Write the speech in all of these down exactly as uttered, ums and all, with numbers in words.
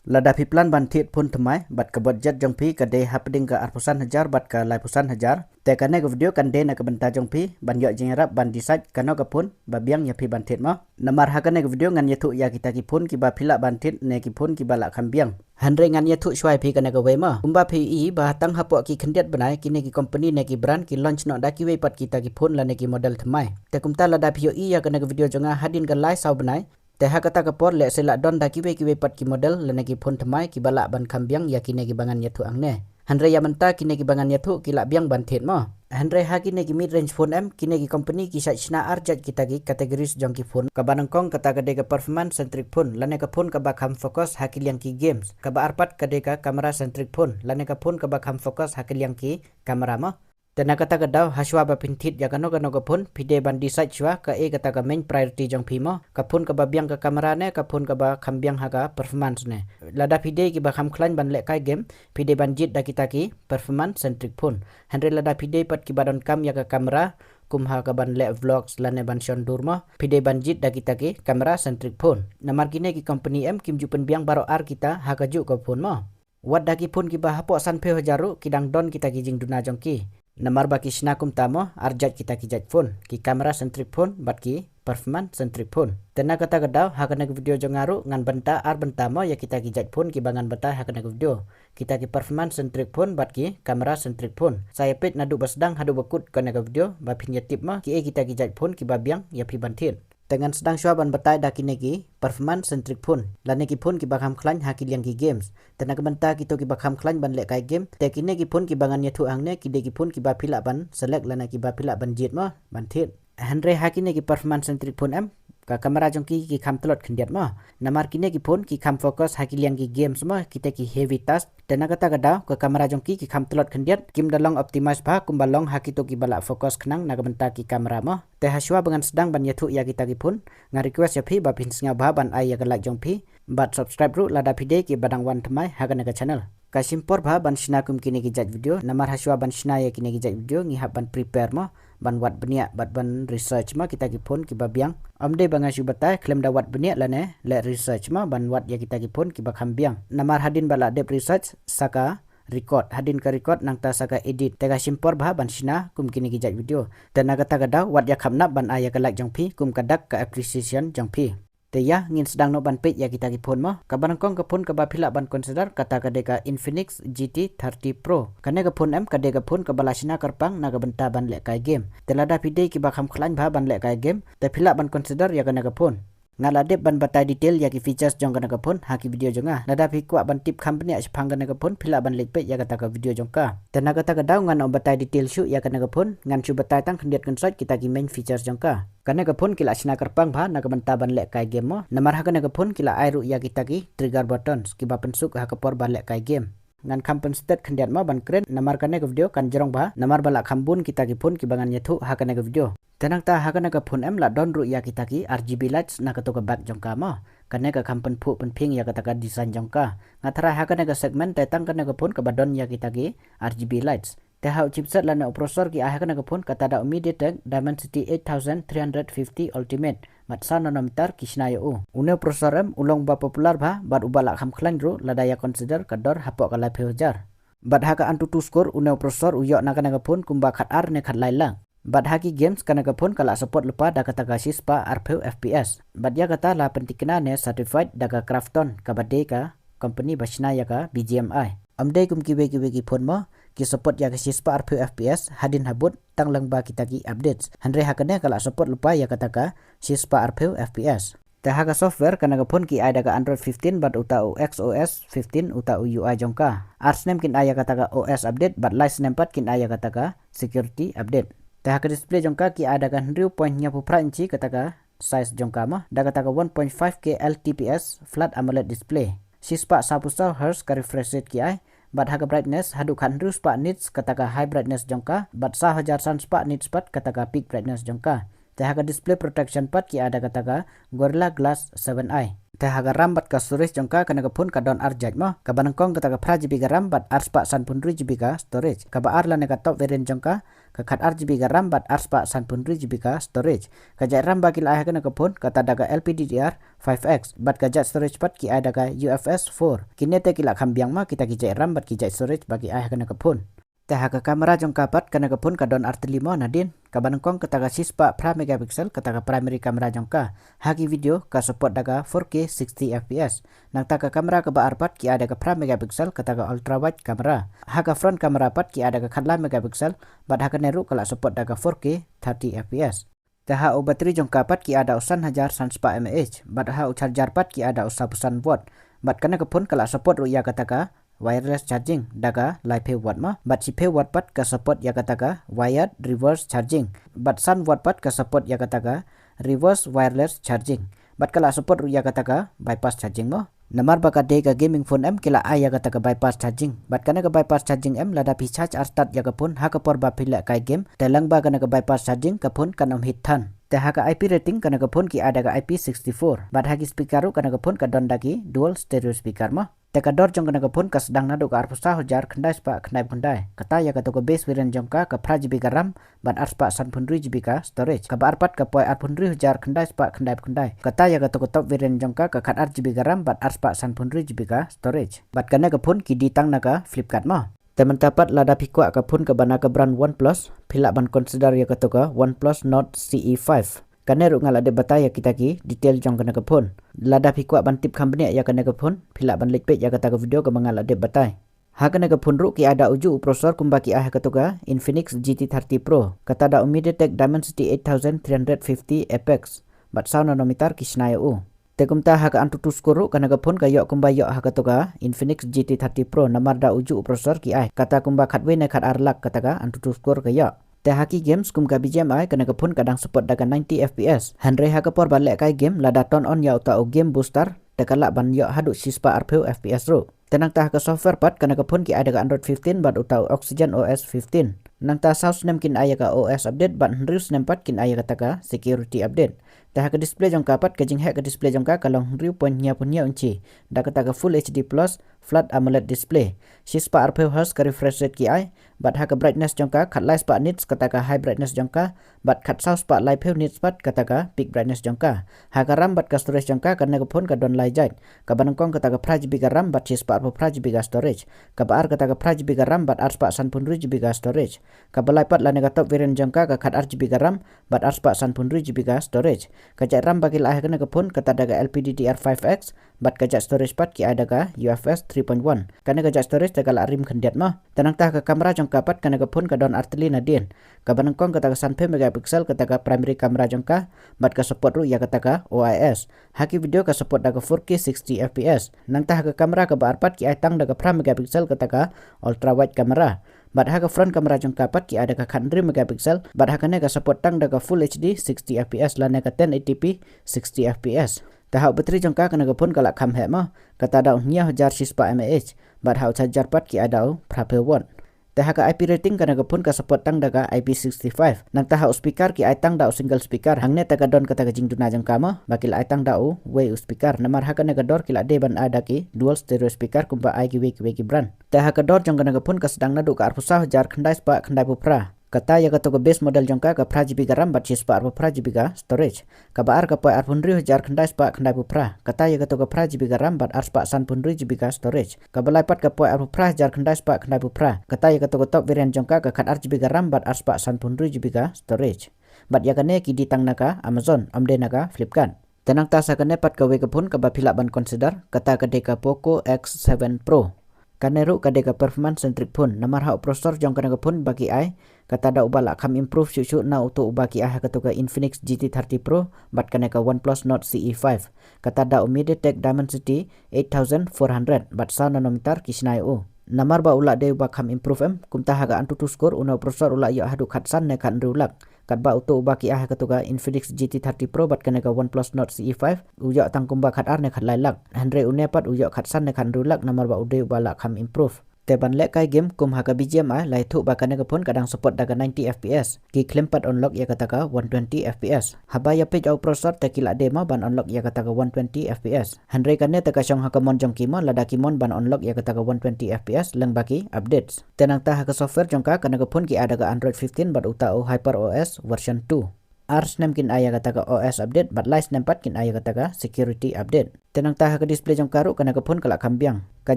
Lada phi plan ban thied phone thymmai bad ka budget jong phi ka dei hapdeng ka arphew san hajar bad ka laiphew san hajar, te kane ka video kan dei na ka bynta jong phi ban ïoh jingïarap ban decide kano ka phone ba biang ïa phi ban thied mo. Namar ha kane ka video ngan ïathuh ïa kita ki phone kiba phi lah ban thied ne ki phone kiba lah kham biang. Hynrei ngan ïathuh shuwa ïa phi kane kawei mo. Kumba phi i ba tang hapoh ki khyndiat bnai kine ki company ne ki brand ki launch noh da kiwei pat kita ki phone lane ki model thymmai. Te kumta lada phi ïohi ïa kane ka video jong nga hadien ka lai saw bnai, te ha kata ka por lehse lah don da kiwei kiwei pat ki model lane ki phone thymmai kiba lah ban kham biang ïa kine kiba ngan ïathuh hangne. Hynrei ïa mynta kine kiba ngan ïathuh ki lah biang ban thied mo. Hynrei ha kine ki mid range phone em, kine ki company ki shait shna ar jait kita ki categories jong ki phone. Kaba nyngkong kata ka dei ka performance centric phone lane ka phone kaba kham focus ha ki liang ki games. Kaba ar pat ka dei ka camera centric phone lane ka phone kaba kham focus ha ki liang ki camera mo. Te na kata ka daw, ha shuwa ba phin thied ïa kano kano ka phone, phi dei ban decide shuwa kaei kata ka main priority jong phi mo. Ka phone kaba biang ka camera ne ka phone kaba kham biang ha ka performance ne. Lada phi dei kiba kham khlaiñ ban lehkai game, phi dei ban jied da kita ki performance centric phone. Hynrei lada phi dei pat kiba donkam ïa ka camera, kum ha ka ban leh vlogs lane ban shon dur mo, phi dei ban jied da kita ki camera centric phone. Namar kine ki company em kim ju pynbiang baroh ar kita ha kajuh ka phone mo. Wat da ki phone kiba hapoh sanphew hajar ruh ki dang don kita ki jingduna jong ki. Namar ba ki shna kumta mo, ar jait kita ki jait phone, ki camera centric phone bad ki performance centric phone. Te na kata ka daw, ha kane ka video jong nga ruh ngan bynta ar bynta mo ïa kita ki jait phone kiba ngan bynta ha kane ka video. Kita ki performance centric phone bad ki camera centric phone. Sa ïa peit naduh ba sdang haduh ba kut kane ka video ba phin ïa tip mo kiei kita ki jait phone kiba biang ïa phi ban thied. Te ngan sdang shuwa ban batai da kine ki performance centric phone lane ki phone kiba kham khlaiñ ha ki liang ki games. Te na ka bynta kito kiba kham khlaiñ ban lehkai game, te kine ki phone kiba ngan ïathuh hangne ki dei ki phone kiba phi lah ban select lane kiba phi lah ban jied mo ban thied. Hynrei ha kine ki performance centric phone em, ka camera jong ki ki kham tlot khyndiat mo. Namar kine ki phone ki kham focus ha ki liang ki games mo, kita ki heavy task. Te na kata ka daw, ka camera jong ki ki kham tlot khyndiat, kim da long optimize bha kumba long ha kito kiba lah focus khnang na ka bynta ki camera mo. Te ha shuwa ba ngan sdang ban ïathuh ïa kita ki phone, nga request ïa phi ba phin sngewbha ban ai ïa ka like jong phi bad subscribe ruh lada phi dei kiba dang wan thymmai ha kane ka channel. Ka shim por bha ban shna kum kine ki jait video, namar ha shuwa ban shna ïa kine ki jait video ngi hap ban prepare mo, ban wad bniah bad ban research mo kita ki phone kiba biang. Ym dei ba nga shu batai khlem da wad bniah lane leh research mo ban wad ïa kita ki phone kiba kham biang. Namar hadien ba lah dep research sa ka record, hadien ka record nangta sa ka edit. Te ka shim por bha ban shna kum kine ki jait video. Te na kata ka daw, wat ïa khapnap ban ai ïa ka like jong phi kum ka dak ka appreciation jong phi. Te ïa ngin sdang noh ban peit ïa kita ki phone mo. Kaba nyngkong ka phone kaba phi lah ban consider kata ka dei ka Infinix G T thirty Pro. Kane ka phone em ka dei ka phone kaba la shna kyrpang na ka bynta ban lehkai game. Te lada phi dei kiba kham khlaiñ bha ban lehkai game, te phi lah ban consider ïa kane ka phone. Nga la dep ban batai detail ïa ki features jong kane ka phone ha ki video jong nga. Lada phi kwah ban tip kham bniah shaphang kane ka phone, phi lah ban leit peit ïa kata ka video jong ka. Te na kata ka daw ngan ym batai detail shuh ïa kane ka phone, ngan shu batai tang khyndiat khynsoit kita ki main features jong ka. Kane ka phone ki la shna kyrpang bha na ka bynta ban lehkai game mo. Namar ha kane ka phone ki la ai ruh ïa kita ki trigger buttons kiba pynsuk ha ka por ba lehkai game. Ngan kham pynstet khyndiat mo ban kren, namar kane ka video kan jrong bha, namar ba la kham bun kita ki phone kiba ngan ïathuh ha kane ka video. Te nangta ha kane ka phone em la don ruh ïa kita ki R G B lights na kato ka back jong ka mo. Kane ka kham pynphuh pynphieng ïa kata ka design jong ka. Nga tharai ha kane ka segment te tang kane ka phone kaba don ïa kita ki R G B lights. Te ha u chipset lane u processor ki ai ha kane ka phone kata da u MediaTek Dimensity eight thousand three hundred fifty Ultimate. Bad saw nanometer ki shna ïa u. Une u processor em u long ba popular bha bad uba la kham khlaiñ ruh lada ïa consider ka dor hapoh ka laiphew hajar. Bad ha ka AnTuTu score une u processor u ïoh na kane ka phone kumba khatar ne khatlai lak. Bad ha ki games kane ka phone ka la support lypa da kata ka shispah arphew F P S. Bad ïa kata la pyntikna ne certified da ka Krafton kaba dei ka company ba shna ïa ka B G M I. Ym dei kum kiwei kiwei ki phone mo, ki support ïa ka shispah arphew F P S hadien habud tang lyngba kita ki updates. Hynrei ha kane ka la support lypa ïa kata ka shispah arphew F P S. Te ha ka software kane ka phone ki ai da ka Android fifteen bad uta u X O S fifteen uta u U I jong ka. Ar snem kin ai ïa kata ka O S update bad lai snem pat kin ai ïa kata ka security update. Te ha ka display jong ka ki ai da ka hynriew point hynñiewphew phra inchi kata ka size jong ka mo, da kata ka one point five K L T P S flat AMOLED display. Shispah sawphew saw hertz ka refresh rate ki ai, bad ha ka brightness haduh khathynriew spah nits kata ka high brightness jong ka, bad saw hajar san spah nits pat kata ka peak brightness jong ka. Te ha ka display protection pat ki ai da kata ka Gorilla Glass seven i. Te ha ka RAM bad ka storage jong ka kane ka phone ka don ar jait mo. Kaba nyngkong kata ka phra GB ka RAM bad ar spah san phew hynriew GB ka storage. Kaba ar lane ka top variant jong ka, ka khat ar GB ka RAM bad ar spah san phew hynriew GB ka storage. Ka jait RAM ba ki la ai ha kane ka phone kata da ka LPDDR five X bad ka jait storage pat ki ai da ka UFS four. Kine te ki la kham biang ma kita ki jait RAM bad ki jait storage ba ki ai ha kane ka phone. Te ha ka camera jong ka pat kane ka phone ka don ar tylli mo nadien. Kaba nyngkong kata ka shispah phra megapixel kata ka primary camera jong ka. Ha ki video ka support da ka four K sixty FPS. Nangta ka camera kaba ar pat ki ai da ka phra megapixel kata ka ultra wide camera. Ha ka front camera pat ki ai da ka khatlai megapixel bad ha kane ruh ka la support da ka four K thirty FPS. Te ha u battery jong ka pat ki ai da u san hajar san spah mAh bad ha u charger pat ki ai da u saphew san watt. Bad kane ka phone ka la support ruh ïa kata ka wireless charging da ka laiphew watt ma. Bad shiphew watt pat ka support ïa kata ka wired reverse charging. Bad san watt pat ka support ïa kata ka reverse wireless charging. Bad ka la support ruh ïa kata ka bypass charging mo. Namar ba ka dei ka gaming phone em ki la ai ïa kata ka bypass charging. Bad kane ka bypass charging em lada phi charge ar start ïa ka phone ha ka por ba phi leh kai game. Te lang ba kane ka bypass charging ka phone kan ym heat than. Te ha ka IP rating kane ka phone ki ai da ka IP sixty-four. Bad ha ki speaker ruh kane ka phone ka don da ki dual stereo speaker mo. Te ka dor jong kane ka phone ka sdang naduh ka arphew saw hajar khyndai spah khyndai phew khyndai. Kata ïa kato ka base variant jong ka ka phra GB ka RAM bad ar spah san phew hynriew GB ka storage. Kaba ar pat ka poi arphew hynriew hajar khyndai spah khyndai phew khyndai. Kata ïa kato ka top variant jong ka ka khat ar GB ka RAM bad ar spah san phew hynriew GB ka storage. Bad kane ka phone ki die tang na ka Flipkart mo. Te mynta pat lada phi kwah ka phone kaba na ka brand OnePlus, phi lah ban consider ïa kato ka OnePlus Nord C E five. Kane ruh nga la dep batai ïa kita ki detail jong kane ka phone. Lada phi kwah ban tip kham bniah ïa kane ka phone, phi lah ban leit peit ïa kata ka video kaba nga la dep batai. Ha kane ka phone ruh ki ai da ujuh u processor kumba ki ai ha kato ka Infinix G T thirty Pro. Kata da u MediaTek Dimensity eight thousand three hundred fifty Apex. Bad saw nanometer ki shna ïa u. Te kumta ha ka Antutu score ruh kane ka phone ka ïoh kumba ïoh ha kato ka Infinix G T thirty Pro namar da ujuh u processor ki ai. Kata kumba khatwei ne khat ar lak kata ka Antutu score ka ïoh. Te ha ki games kum ka BGMI kane ka phone ka dang support da ka ninety FPS. Hynrei ha ka por ba leh kai game lada turn on ïa uta u game booster te ka lah ban ïoh haduh shispah arphew FPS ruh. Te nangta ha ka software pat kane ka phone ki ai da ka Android fifteen bad uta u Oxygen O S fifteen. Nangta saw snem kin ai ïa ka O S update bad hynriew snem pat kin ai ïa kata ka security update. Te ha ka display jong ka pat ka jingheh ka display jong ka ka long hynriew point hynñiewphew hynñiew inchi. Da kata ka Full H D plus Flat AMOLED display. Shispah arphew hertz ka refresh rate ki ai. Bad ha ka brightness jong ka khatlai spah nits kata ka high brightness jong ka. Bad khatsaw spah laiphew nits pat kata ka peak brightness jong ka. Ha ka RAM bad ka storage jong ka kane ka phone ka don lai jait. Kaba nyngkong kata ka phra GB ka RAM bad shispah arphew phra GB ka storage. Kaba ar kata ka phra GB ka RAM bad ar spah san phew hynriew GB ka storage. Kaba lai pat lane ka top variant jong ka ka khat ar GB ka RAM bad ar spah san phew hynriew GB ka storage. Ka jait RAM ba ki la ai ha kane ka phone kata da ka LPDDR five X bad ka jait storage pat ki ai da ka UFS three point one. Kane ka jait storage te ka la rim khyndiat mo. Te nangta ha ka camera jong ka pat kane ka phone ka don ar tylli nadien. Kaba nyngkong kata ka sanphew megapixel kata ka primary camera jong ka bad ka support ruh ïa kata ka O I S. Ha ki video ka support da ka four K sixty FPS. Nangta ha ka camera kaba ar pat ki ai tang da ka phra megapixel kata ka ultra wide camera. Bad ha ka front camera jong ka pat ki ai da ka khathynriew megapixel bad ha kane ka support tang da ka full H D sixty FPS lane ka ten eighty P sixty FPS. Te ha u battery jong ka kane ka phone ka la kham heh mo. Kata da u hynñiew hajar shispah mAh bad ha u charger pat ki ai da u phraphew watt. Te ha ka I P rating kane ka phone ka support tang da ka I P sixty-five. Nangta ha u speaker ki ai tang da u single speaker. Hangne te ka don kata ka jingduna jong ka mo ba ki la ai tang da uwei u speaker. Namar ha kane ka dor ki la dei ban ai da ki dual stereo speaker kumba ai kiwei kiwei ki brand. Te ha ka dor jong kane ka phone ka sdang naduh ka arphew saw hajar khyndai spah khyndai phew phra. Kata ïa kato ka base model jong ka ka phra GB ka RAM bad shispah arphew phra GB ka storage. Kaba ar ka poi arphew hynriew hajar khyndai spah khyndai phew phra. Kata ïa kato ka phra GB ka RAM bad ar spah san phew hynriew GB ka storage. Kaba lai pat ka poi arphew phra hajar khyndai spah khyndai phew phra. Kata ïa kato ka top variant jong ka ka khat ar GB ka RAM bad ar spah san phew hynriew GB ka storage. Bad ïa kane ki die tang na ka Amazon, ym dei na ka Flipkart. Te nangta sa kane pat kawei ka phone kaba phi lah ban consider, kata ka dei ka Poco X seven Pro. Kane ruh ka dei ka performance centric phone, namar ha u processor jong kane ka phone ba ki ai, kata da uba la kham improve shuh shuh na uto uba ki ai ha kato ka Infinix G T thirty Pro bad kane ka OnePlus Nord C E five. Kata da u MediaTek Dimensity eight thousand four hundred bad saw nanometer ki shna ïa u. Namar ba u la dei uba kham improve em, kumta ha ka Antutu score une u processor u la ïoh haduh khatsan ne khathynriew lak. Katba uto uba ki ai ha kato ka Infinix G T thirty Pro bad kane ka OnePlus Nord C E five u ïoh tang kumba khatar ne khatlai lak. Hynrei une pat u ïoh khatsan ne khathynriew lak namar ba u dei uba la kham improve. Te ban lehkai game kum ha ka B G M I la ïathuh ba kane ka phone ka dang support da ka ninety F P S. Ki khlem pat unlock ïa kata ka one twenty F P S. Haba ïa peit ïa u processor te ki la dei mo ban unlock ïa kata ka one twenty F P S. Hynrei kane te ka shong ha ka mon jong ki mo, lada ki mon ban unlock ïa kata ka one twenty F P S lyngba ki updates. Te nangta ha ka software jong ka, kane ka phone ki ai da ka Android fifteen bad uta u HyperOS version two. Ar snem kin ai ïa kata ka O S update bad lai snem pat kin ai ïa kata ka security update. Te nangta ha ka display jong ka ruh, kane ka phone ka la kham biang. Ka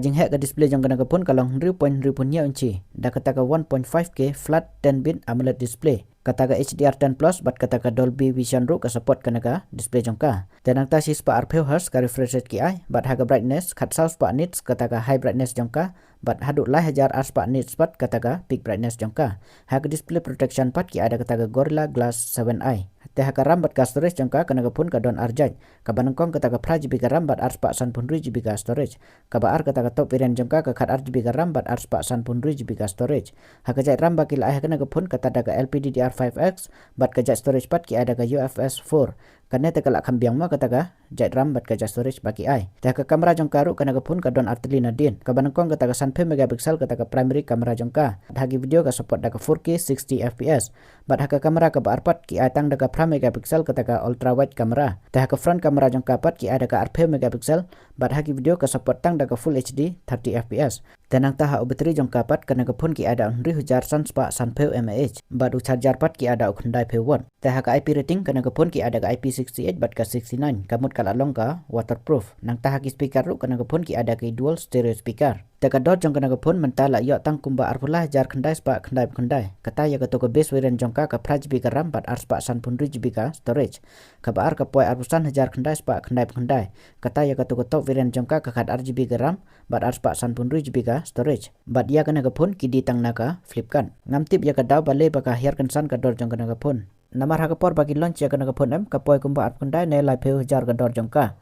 jingheh ka display jong kane ka phone ka long hynriew point hynriewphew hynñiew inchi da kata ka one point five K flat ten bit AMOLED display. Kata ka H D R ten plus bad kata ka Dolby Vision ruh ka support kane ka display jong ka. Te nangta shispah arphew hertz ka refresh rate ki ai, bad ha ka brightness khatsaw spah nits kata ka high brightness jong ka, bad haduh lai hajar arspah nits pat kata ka peak brightness jong ka. Ha ka display protection pat ki ai da kata ka Gorilla Glass seven i. Te ha ka RAM bad ka storage jong ka, kane ka phone ka don ar jait. Kaba nyngkong kata ka phra GB ka RAM bad arspah sanphew hynriew GB ka storage. Kaba ar kata ka top variant jong ka, ka khatar GB ka RAM bad arspah sanphew hynriew GB ka storage. Ha ka jait RAM ba ki la ai ha kane ka phone ka tad da ka LPDDR five X, bad ka jait storage pat ki ai da ka UFS four. Kane te ka la kham biang mo kata ka jait RAM bad ka jait storage ba ki ai. Te ha ka camera jong ka ruh, kane ka phone ka don artylli na dien. Kaba nyngkong kata ka sanphew megapixel kata ka primary camera jong ka. Ha ki video ka support da ka four K sixty F P S. Bad ha ka camera kaba ar pat ki ai tang da ka phra megapixel kata ka ultra wide camera. Te ha ka front camera jong ka pat ki ai da ka arphew megapixel. Bad ha ki video ka support tang da ka full H D thirty F P S. Te nangta ha u battery jong ka pat, kane ka phone ki ai da u hynriew hajar san spah sanphew mAh. Bad u charger pat ki ai da u khyndaiphew watt. Te ha ka I P rating, kane ka phone ki ai da ka I P sixty-eight bad ka sixty-nine, ka mut ka la long ka waterproof. Nangta ha ki speaker ruh, kane ka phone ki ai da ki dual stereo speaker. Te ka dor jong kane ka phone mynta la ïoh tang kumba arphew lai hajar khyndai spah khyndaiphew khyndai. Kata ïa kato ka base variant jong ka, ka phra GB ka RAM bad arspah sanphew hynriew GB ka storage. Kaba ar ka poi arphew san hajar khyndai spah khyndaiphew khyndai. Kata ïa kato ka top variant jong ka, ka khatar GB ka RAM bad arspah sanphew hynriew GB ka storage. Bad ïa kane ka phone ki die tang na ka Flipkart. Ngam tip ïa ka daw balei ba ka hiar kynsan ka dor jong kane ka phone. Namar ha ka por ba ki launch ïa kane ka phone em, ka poi kumba arphew khyndai ne laiphew hajar ka dor jong ka.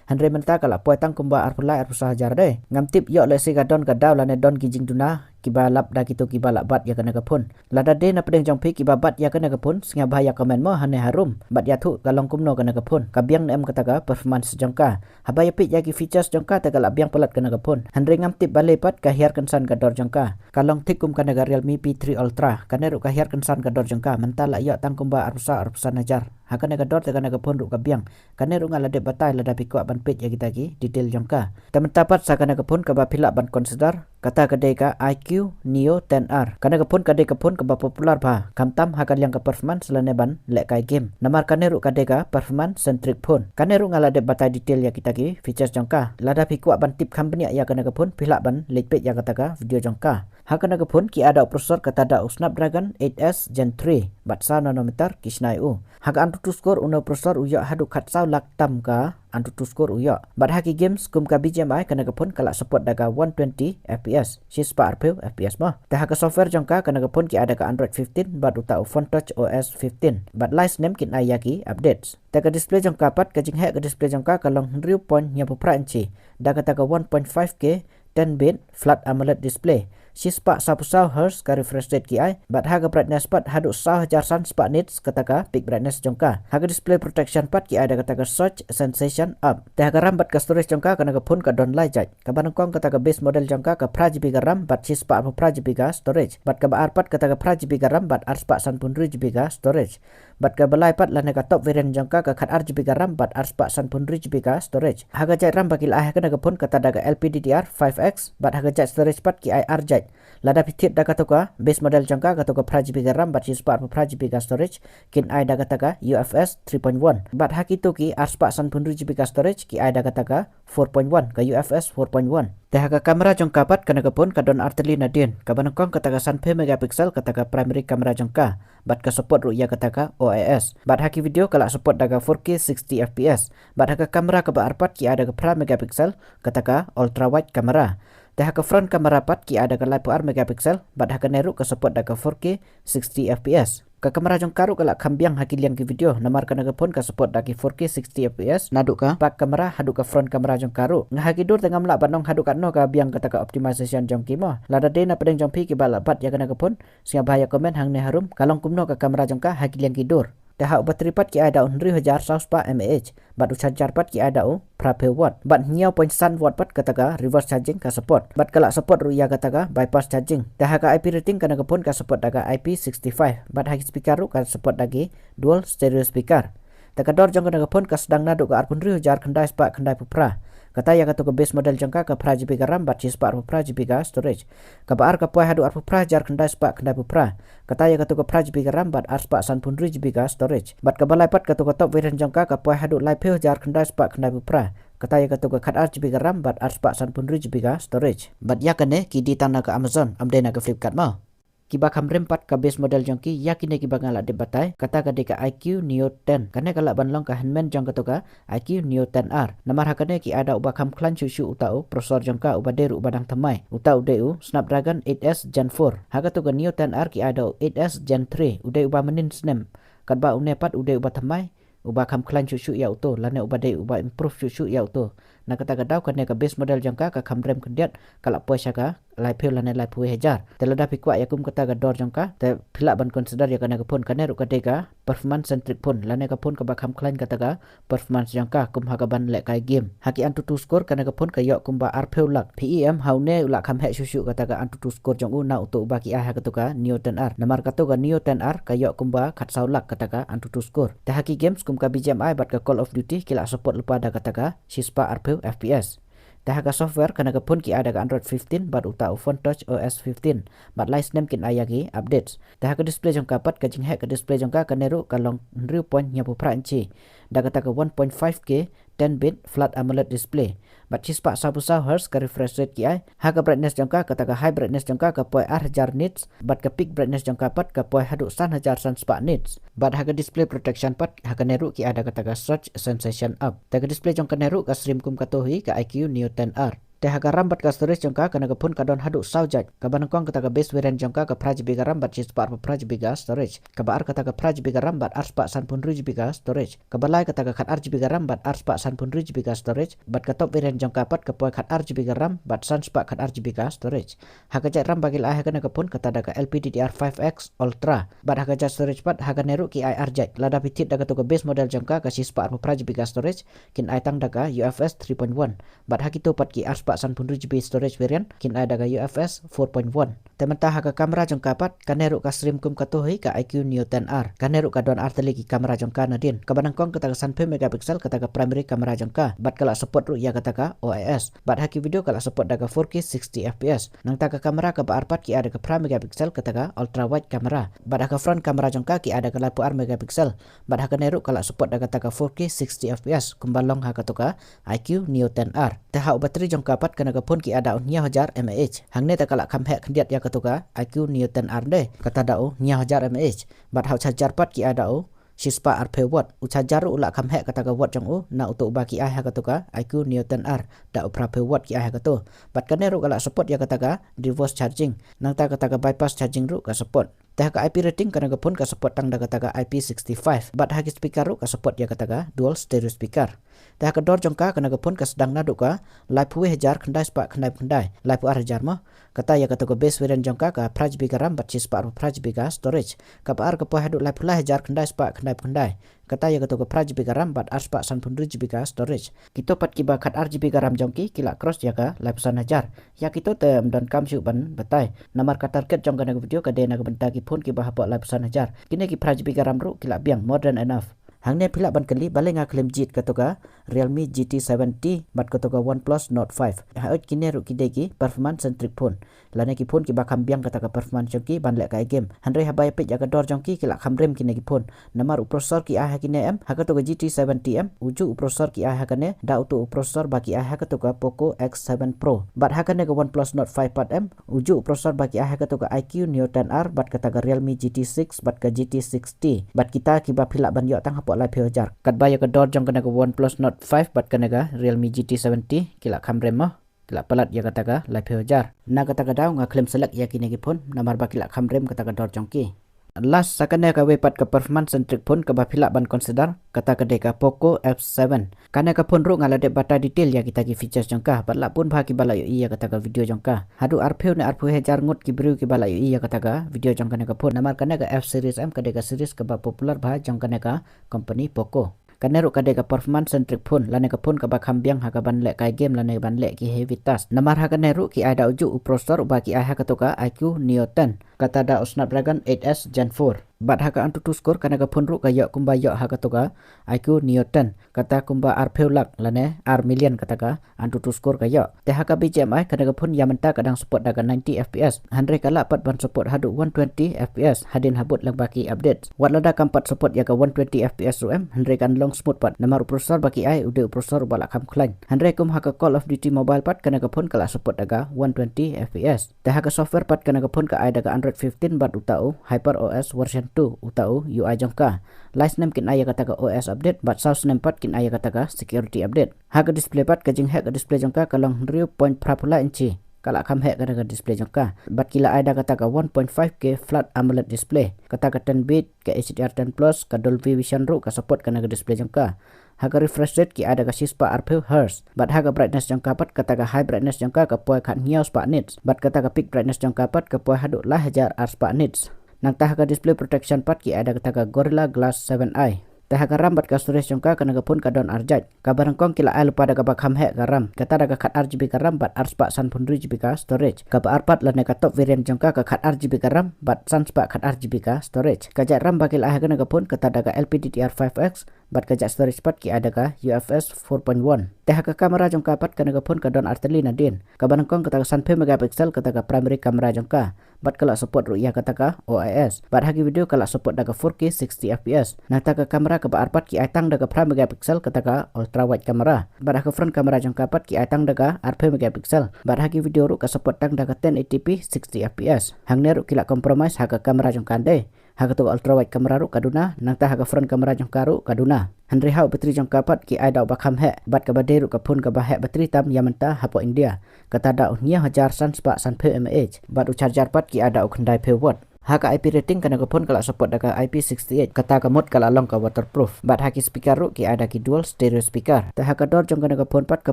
Hynrei mynta ka la poi tang kumba arphew lai arphew saw hajar dei. Ngam tip ïoh lehse ka don ka daw lane don ki jingduna kiba lap da kito kiba la bat ïa kane ka phone. Lada dei na pdeng jong phi kiba bat ïa kane ka phone, sngewbha ïa comment mo hangne harum bad ïathuh ka long kumno kane ka phone, ka biang ne em kata ka performance jong ka. Haba ïa peit ïa ki features jong ka te ka la biang palat kane ka phone. Hynrei ngam tip balei pat ka hiar kynsan ka dor jong ka. Ka long thik kum kane ka Realme P three Ultra. Kane ruh ka hiar kynsan ka dor jong ka. Mynta la ïoh tang kumba arphew saw arphew san hajar. Ha kane ka dor te kane ka phone ruh ka biang. Kane ruh nga la dep batai lada phi kwah ban peit ïa kita ki detail jong ka. Te mynta pat sa kane ka phone kaba phi lah ban consider, kata ka dei ka iQOO Neo ten R. Kane ka phone ka dei ka phone kaba popular bha, khamtam ha ka liang ka performance lane ban lehkai game. Namar kane ruh ka dei ka performance centric phone. Kane ruh nga la dep batai detail ïa kita ki features jong ka. Lada phi kwah ban tip kham bniah ïa kane ka phone, phi lah ban leit peit ïa kata ka video jong ka. Ha kane ka phone ki ai da u processor kata da u Snapdragon eight S Gen three bad saw nanometer ki shna ïa u. Ha ka AnTuTu score une u processor u ïoh haduh khatsaw lak tam ka AnTuTu score u ïoh. Bad ha ki games kum ka BGMI kane ka phone ka la support da ka one twenty FPS, shispah arphew FPS mo. Te ha ka software jong ka, kane ka phone ki ai da ka Android fifteen bad uta u PhoneTouch OS fifteen. Bad lai snem kin ai ïa ki updates. Te ka display jong ka pat, ka jingheh ka display jong ka ka long hynriew point hynñiewphew phra inchi da kata ka one point five K ten bit flat AMOLED display. Shispah sawphew saw hertz ka refresh rate ki ai, bad ha ka brightness pat haduh saw hajar san spah nits kata ka peak brightness jong ka. Ha ka display protection pat ki ai da kata ka Soc Sensation Up. Te ha ka RAM bad ka storage jong ka, kane ka phone ka don lai jait. Kaba nyngkong kata ka base model jong ka, ka phra GB ka RAM bad shispah arphew phra GB ka storage. Bad kaba ar pat kata ka phra GB ka RAM bad arspah sanphew hynriew GB ka storage. Bad kaba lai pat lane ka top variant jong ka, ka khatar GB ka RAM bad arspah sanphew hynriew GB ka storage. Ha ka jait RAM ba ki la ai ha kane ka phone kata da ka LPDDR five X, bad ha ka jait storage pat ki ai ar jait. Lada phi thied da kato ka base model jong ka, kato ka phra GB ka RAM bad shispah arphew phra GB ka storage, kin ai da kata ka UFS three point one. Bad ha kito ki arspah sanphew hynriew GB ka storage, ki ai da kata ka four point one, ka UFS four point one. Te ha ka camera jong ka pat, kane ka phone ka don artylli nadien. Kaba nyngkong kata ka sanphew megapixel kata ka primary camera jong ka, bad ka support ruh ïa kata ka OIS. Bad ha ki video ka la support da ka four K sixty FPS. Bad ha ka camera kaba ar pat ki ai da ka phra megapixel kata ka ultra wide camera. Te ha ka front camera pat ki ai da ka laiphew ar megapixel, bad ha kane ruh ka support da ka four K sixty FPS. Ka camera jong ka ruh ka la kham biang ha ki liang ki video, namar kane ka phone ka support da ki four K sixty FPS, naduh ka back camera haduh ka front camera jong ka ruh. Nga ha ki dur te ngam lah ban ong haduh katno ka biang kata ka optimization jong ki mo. Lada dei na pdeng jong phi kiba la bat ïa kane ka phone, sngewbha ïa comment hangne harum, ka long kumno ka camera jong ka ha ki liang ki dur. Te ha u battery pat ki ai da u hynriew hajar saw spah mAh, bad u charger pat ki ai da u phra phew watt, bad hynñiew point san watt pat kata ka reverse charging ka support, bad ka la support ruh ïa kata ka bypass charging. Te ha ka I P rating kane ka phone ka support da ka I P sixty-five, bad ha ki speaker ruh ka support da ki dual stereo speaker. Te ka dor jong kane ka phone ka sdang naduh ka arphew hynriew hajar khyndai spah khyndai phew phra. Kata ïa kato ka base model jong ka ka phra G B ka RAM bad shi spah arphew phra G B ka storage. Kaba ar ka poi haduh arphew phra hajar khyndai spah khyndai phew phra. Kata ïa kato ka phra G B ka RAM bad ar spah sanphew hynriew G B ka storage. Bad kaba lai pat kato ka top variant jong ka ka poi haduh laiphew hajar khyndai spah khyndai phew phra. Kata ïa kato ka khatar G B ka RAM bad ar spah sanphew hynriew G B ka storage. Bad ïa kane ki dei tang na ka Amazon, ym dei na ka Flipkart mo. Kiba kham rem pat ka base model jong ki, ïa kine kiba nga la dep batai, kata ka dei ka I Q Neo ten. Kane ka lah ban long ka hynmen jong kato ka I Q Neo ten R. Namar ha kane ki ai da uba kham khlaiñ shuh shuh uta u processor jong ka uba dei ruh uba dang thymmai. Uta u dei u Snapdragon eight S Gen four. Ha kato ka Neo ten R ki ai da u eight S Gen three, u dei uba mynnin snem. Katba une pat u dei uba thymmai, uba kham khlaiñ shuh shuh ïa uto, lane uba dei uba improve shuh shuh ïa uto. Na kata ka daw kane ka base model jong ka ka kham rem khyndiat, ka la poi sha ka laiphew lane laiphew wei hajar. Te lada phi kwah ïa kum kata ka dor jong ka, te phi lah ban consider ïa kane ka phone, kane ruh ka dei ka performance centric phone, lane ka phone kaba kham khlaiñ kata ka performance jong ka kum ha kaban lehkai game. Ha ki AnTuTu score kane ka phone ka ïoh kumba arphew lak. Phi i em ha une u la kham heh shuh shuh kata ka AnTuTu score jong u na uto uba ki ai ha kato ka Neo ten R. Namar kato ka Neo ten R ka ïoh kumba khatsaw lak kata ka AnTuTu score. Te ha ki games kum ka B G M I bad ka Call of Duty ki la support lypa da kata ka shi spah arphew F P S. Te ha ka software kane ka phone ki ai da ka Android fifteen bad uta u PhoneTouch O S fifteen. Bad lai snem kin ai ïa ki updates. Te ha ka display jong ka pat, ka jingheh ka display jong ka kane ruh ka long hynriew point hynñiewphew phra inchi. Da kata ka one point five K ten bit flat AMOLED display. Bad shi spah sawphew saw hertz ka refresh rate ki ai. Ha ka brightness jong ka, kata ka high brightness jong ka ka poi ar hajar nits. Bad ka peak brightness jong ka pat ka poi haduh san hajar san spah nits. Bad ha ka display protection pat, ha kane ruh ki ai da kata ka Stretch Sensation Up. Te ka display jong kane ruh ka syriem kum kato hi ka I Q Neo ten R. Te ha ka RAM bad ka storage jong ka, kane ka phone ka don haduh saw jait. Kaba nyngkong kata ka base variant jong ka ka phra G B ka RAM bad shi spah arphew phra G B ka storage. Kaba ar kata ka phra G B ka RAM bad ar spah sanphew hynriew G B ka storage. Kaba lai kata ka khatar G B ka RAM bad ar spah sanphew hynriew G B ka storage. Bad ka top variant jong ka pat ka poi khatar G B ka RAM bad san spah khatar G B ka storage. Ha ka jait RAM ba ki la ai ha kane ka phone kata da ka L P D D R five X Ultra. Bad ha ka jait storage pat ha kane ruh ki ai ar jait. Lada phi thied da kato ka base model jong ka ka shi spah arphew phra G B ka storage, kin ai tang da ka U F S three point one. Bad ha kito pat ki ar spah sanphew hynriew G B storage variant kin ai da ka U F S four point one. Te mynta ha ka camera jong ka pat, kane ruh ka syriem kum kato hi ka I Q Neo ten R. Kane ruh ka don ar tylli ki camera jong ka nadien. Kaba nyngkong kata ka sanphew megapixel kata ka primary camera jong ka. Bad ka la support ruh ïa kata ka O I S. Bad ha ki video ka la support da ka four K sixty F P S. Nangta ka camera kaba ar pat ki ai da ka phra megapixel kata ka ultra wide camera. Bad ha ka front camera jong ka ki ai da ka laiphew ar megapixel. Bad ha kane ruh ka la support da kata ka four K sixty F P S kumba long ha kato ka I Q Neo ten R. Te ha u battery jong ka pat kane ka phone ki ai da u hynñiew hajar mAh. Hangne te ka la kham heh khyndiat ïa kato ka I Q Neo ten R de. Kata da u hynñiew hajar mAh. Bad ha u charger pat ki ai da u shi spah arphew watt. U charger ruh u la kham heh kata ka watt jong u na uto uba ki ai ha kato ka I Q Neo ten R. Da u phraphew watt ki ai ha kato. Bad kane ruh ka la support ïa kata ka reverse charging. Nangta kata ka bypass charging ruh ka support. Te ha ka I P rating kane ka phone ka support tang da kata ka I P sixty-five. Bad ha ki speaker ruh ka support ïa kata ka dual stereo speaker. Te ha ka dor jong ka kane ka phone ka sdang naduh ka laiphew wei hajar khyndai spah khyndai phew khyndai, laiphew ar hajar mo. Kata ïa kato ka base variant jong ka ka phra G B ka RAM bad shi spah arphew phra G B ka storage. Kaba ar ka poi haduh laiphew lai hajar khyndai spah khyndai phew khyndai. Kata ïa kato ka phra G B ka RAM bad ar spah sanphew hynriew G B ka storage. Kito pat kiba khatar G B ka RAM jong ki ki la cross ïa ka laiphew san hajar. Ïa kito te ym donkam shuh ban batai. Namar ka target jong kane ka video ka dei na ka bynta ki phone kiba hapoh laiphew san hajar. Kine ki phra G B ka RAM ruh ki la biang, more than enough. Hangne phi lah ban kylli balei nga khlem jied kato ka Realme G T seventy bad kato ka OnePlus Nord five. Hooid kine ruh ki dei ki performance centric phone. Lane ki phone kiba kham biang kata ka performance jong ki ban lehkai game. Hynrei haba ïa peit ïa ka dor jong ki ki la kham rem kine ki phone. Namar u processor ki ai ha kine em, ha kato ka G T seventy em, u juh u processor ki ai ha kane, da uto u processor ba ki ai ha kato ka Poco X seven Pro. Bad ha kane ka OnePlus Nord five pat em, u juh u processor ba ki ai ha kato ka I Q Neo ten R, bad kata ka Realme G T six, bad ka G T sixty. Bad kita kiba phi lah ban ïoh tang hapoh laiphew hajar. Katba ïa ka dor jong kane ka OnePlus Nord five bad kane ka Realme G T seventy ki la kham rem mo. Ki la palat ïa kata ka laiphew hajar. Na kata ka daw nga khlem select ïa kine ki phone namar ba ki la kham rem kata ka dor jong ki. Last sa kane kawei pat ka performance centric phone kaba phi lah ban consider, kata ka dei ka Poco F seven. Kane ka phone ruh nga la dep batai detail ïa kita ki features jong ka, bad lah bun bha kiba la ïohi ïa kata ka video jong ka. Haduh arphew ne arphew hajar ngut ki briew kiba la ïohi ïa kata ka video jong kane ka phone. Namar kane ka F series em ka dei ka series kaba popular bha jong kane ka company Poco. Kane ruh ka dei ka performance centric phone, lane ka phone kaba kham biang ha kaban leh kai game lane ban leh ki heavy task. Namar ha kane ruh ki ai da ujuh u processor uba ki ai ha kato ka I Q Neo ten, kata da u Snapdragon eight S Gen four. Bad ha ka AnTuTu score kane ka phone ruh ka ïoh kumba ïoh ha kato ka I Q Neo ten, kata kumba arphew lak lane ar million kata ka AnTuTu score ka ïoh. Te ha ka B G M I kane ka phone ïa mynta ka dang support da ka ninety F P S, hynrei ka lah pat ban support haduh one twenty F P S hadien ha bud lang ba ki updates. Wat lada kam pat support ïa ka one twenty F P S ruh em, hynrei kan long smooth pat namar u processor ba ki ai u dei u processor uba lah kham khlaiñ. Hynrei kum ha ka Call of Duty Mobile pat kane ka phone ka lah support da ka one twenty F P S. Te ha ka software pat kane ka phone ka ai da ka Android fifteen bad uta u HyperOS version two, uta u U I jong ka. Lai snem kin ai ïa kata ka O S update bad saw snem pat kin ai ïa kata ka security update. Ha ka display pat, ka jingheh ka display jong ka ka long hynriew point phra phew lai inchi. Ka lah kham heh kane ka display jong ka. Bad ki la ai da kata ka one point five K flat AMOLED display. Kata ka ten bit, ka H D R ten plus, ka Dolby Vision ruh ka support kane ka display jong ka. Ha ka refresh rate ki ai da ka shispah arphew hertz. Bad ha ka brightness jong ka pat, kata ka high brightness jong ka ka poi khathynñiew spah nits. Bad kata ka peak brightness jong ka pat ka poi haduh lai hajar ar spah nits. Nangta ha ka display protection pat ki ai da kata ka Gorilla Glass seven i. Te ha ka RAM bad ka storage jong ka, kane ka phone ka don ar jait. Kaba nyngkong ki la ai lypa da kaba kham heh ka RAM. Kata da ka khat ar G B ka RAM bad ar spah san phew hynriew G B ka storage. Kaba ar pat lane ka top variant jong ka, ka khat ar G B ka RAM bad san spah khat ar G B ka storage. Ka jait RAM ba ki la ai ha kane ka phone kata da ka L P D D R five X bad ka jait storage pat ki ai da ka U F S four point one. Te ha ka camera jong ka pat, kane ka phone ka don ar tylli nadien. Kaba nyngkong kata ka sanphew megapixel kata ka primary camera jong ka. Bad ka lah support ruh ïa kata ka O I S. Bad ha ki video ka lah support da ka four K sixty F P S. Nangta ka camera kaba ar pat ki ai tang da ka phra megapixel kata ka ultra wide camera. Bad ha ka front camera jong ka pat ki ai tang da ka arphew megapixel. Bad ha ki video ruh ka support tang da ka ten eighty P sixty F P S. Hangne ruh ki lah compromise ha ka camera jong ka, hynrei ha kato ka ultra wide camera ruh ka duna, nangta ha ka front camera jong ka ruh ka duna. Hynrei ha u battery jong ka pat ki ai da uba kham heh, bad kaba dei ruh ka phone kaba heh battery tam ïa mynta hapoh India. Kata da u hynñiew hajar san spah sanphew mAh, bad u charger pat ki ai da u khyndaiphew watt. Ha ka I P rating, kane ka phone ka lah support da ka I P sixty-eight, kata ka mut ka lah long ka waterproof. Bad ha ki speaker ruh ki ai da ki dual stereo speaker. Te ha ka dor jong kane ka phone pat ka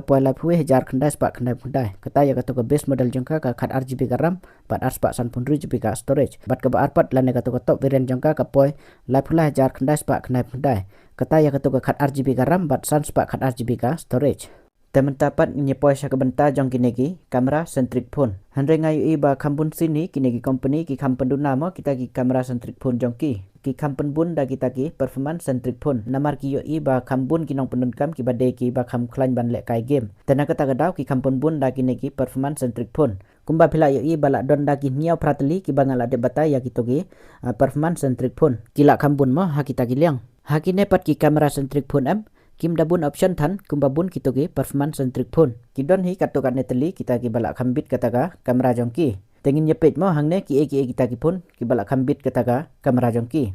poi laiphew wei hajar khyndai spah khyndaiphew khyndai. Kata ïa kato ka base model jong ka, ka khat ar G B ka RAM bad ar spah san phew hynriew G B ka storage. Bad kaba ar pat lane kato ka top variant jong ka ka poi laiphew lai hajar khyndai spah khyndaiphew khyndai. Kata ïa kato ka khat ar G B ka RAM bad san spah khat ar G B ka storage. Te mynta pat ngin ïa poi sha ka bynta jong kine ki camera centric phone. Hynrei nga ïohi ba kham bun sien hi kine ki company ki kham pynduna mo kita ki camera centric phone jong ki. Ki kham pynbun da kita ki performance centric phone. Namar ki ïohi ba kham bun ki nongpyndonkam kiba dei kiba kham khlaiñ ban lehkai game. Te na kata ka daw ki kham pynbun da kine ki performance centric phone. Kumba phi lah ïohi ba lah don da ki hynñiew phra tylli kiba nga lah dep batai ïa kito ki, ah, performance centric phone. Ki lah kham bun mo ha kita ki liang. Ha kine pat ki camera centric phone em, kim da bun option than kumba bun kito ki performance centric phone. Ki don hi katto katne tylli kita kiba lah kham bit kata ka camera jong ki. Te ngin ïa peit mo hangne kiei kiei kita ki phone kiba lah kham bit kata ka camera jong ki.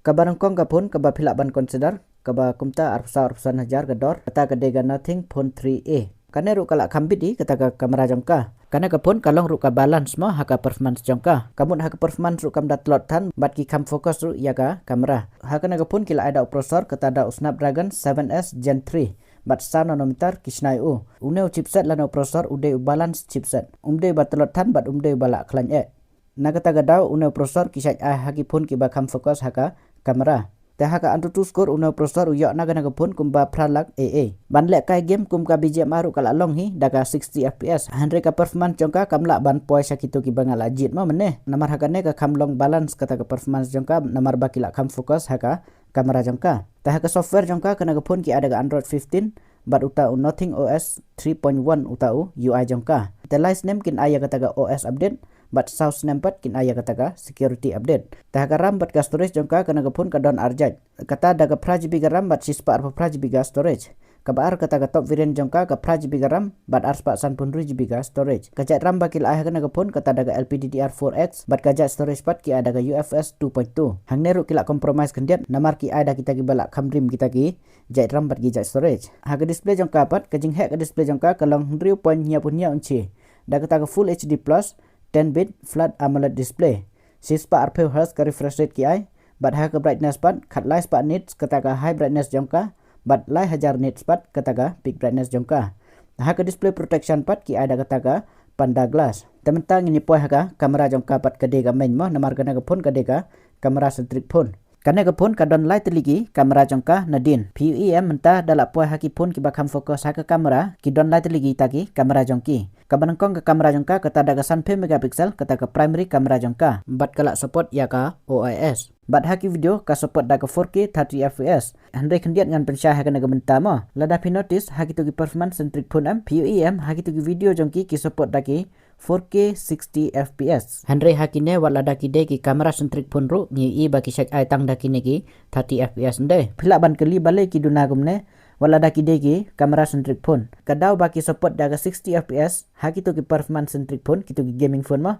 Kaba nyngkong ka phone kaba phi lah ban consider, kaba kumta arphew saw arphew san hajar ka dor, kata ka dei ka Nothing Phone three A. Kane ruh ka lah kham bit hi kata ka camera jong ka. Kane ka phone ka long ruh ka balance mo ha ka performance jong ka. Ka mut ha ka performance ruh kam da tlot than bad ki kham focus ruh ïa ka camera. Ha kane ka phone ki la ai da u processor kata da u Snapdragon seven S Gen three bad saw nanometer ki shna ïa u. Une u chipset lane u processor u dei u balance chipset. Um dei ba tlot than bad um dei ba lah khlaiñ eh. Na kata ka daw une u processor ki shait ai ha ki phone kiba kham focus ha ka camera. Te ha ka AnTuTu score une u processor u ïoh na kane ka phone kumba phra lak A A. Ban lehkai game kum ka B G M I ruh ka lah long hi da ka sixty F P S. Hynrei ka performance jong ka kam lah ban poi sha kito kiba nga lah jied mo mynne. Namar ha kane ka kham long balance kata ka performance jong ka namar ba ki lah kham focus ha ka camera jong ka. Te ha ka software jong ka kane ka phone ki ai da ka Android fifteen bad uta u Nothing O S three point one uta u U I jong ka. Te lai snem kin ai ïa kata ka O S update bad saw snem pat kin ai ïa kata ka security update. Te ha ka RAM bad ka storage jong ka kane ka phone ka don ar jait. Kata da ka phra G B ka RAM bad shispah arphew phra G B ka storage. Kaba ar kata ka top variant jong ka ka phra G B ka RAM bad ar spah san phew hynriew G B ka storage. Ka jait RAM ba ki la ai ha kane ka phone kata da ka L P D D R four X bad ka jait storage pat ki ai da ka U F S two point two. Hangne ruh ki lah compromise khyndiat namar ki ai da kita kiba lah kham rim kita ki jait RAM bad ki jait storage. Ha ka display jong ka pat, ka jingheh ka display jong ka ka long hynriew point hynñiewphew hynñiew inchi. Da kata ka Full H D plus ten bit flat AMOLED display. Shispah arphew hertz ka refresh rate ki ai, bad ha ka brightness pat, khatlai spah nits kata ka high brightness jong ka, bad lai hajar nits pat kata ka peak brightness jong ka. Ha ka display protection pat ki ai da kata ka panda glass. Te mynta ngin ïa poi ha ka camera jong ka pat ka dei ka main mo, namar kane ka phone ka dei ka camera centric phone. Kane ka phone ka don lai tylli ki camera jong ka nadien. Phi ïohi em mynta da lah poi ha ki phone kiba kham focus ha ka camera, ki don lai tylli kita ki camera jong ki. Kaba nyngkong ka camera jong ka kata da ka sanphew megapixel kata ka primary camera jong ka. Bad ka lah support ïa ka O I S. Bad ha ki video ka support da ka four K thirty F P S. Hynrei khyndiat ngan pynshai ha kane ka bynta mo. Lada phi notice ha kito ki performance centric phone em, phi ïohi em ha kito ki video jong ki ki support da ki four K sixty F P S. Hynrei ha kine wat lada ki dei ki camera centric phone ruh ngi ïohi ba ki shait ai tang da kine ki thirty F P S ndei. Phi lah ban kylli balei ki duna kumne wat lada ki dei ki camera centric phone. Ka daw ba ki support da ka sixty F P S ha kito ki performance centric phone, kito ki gaming phone mo.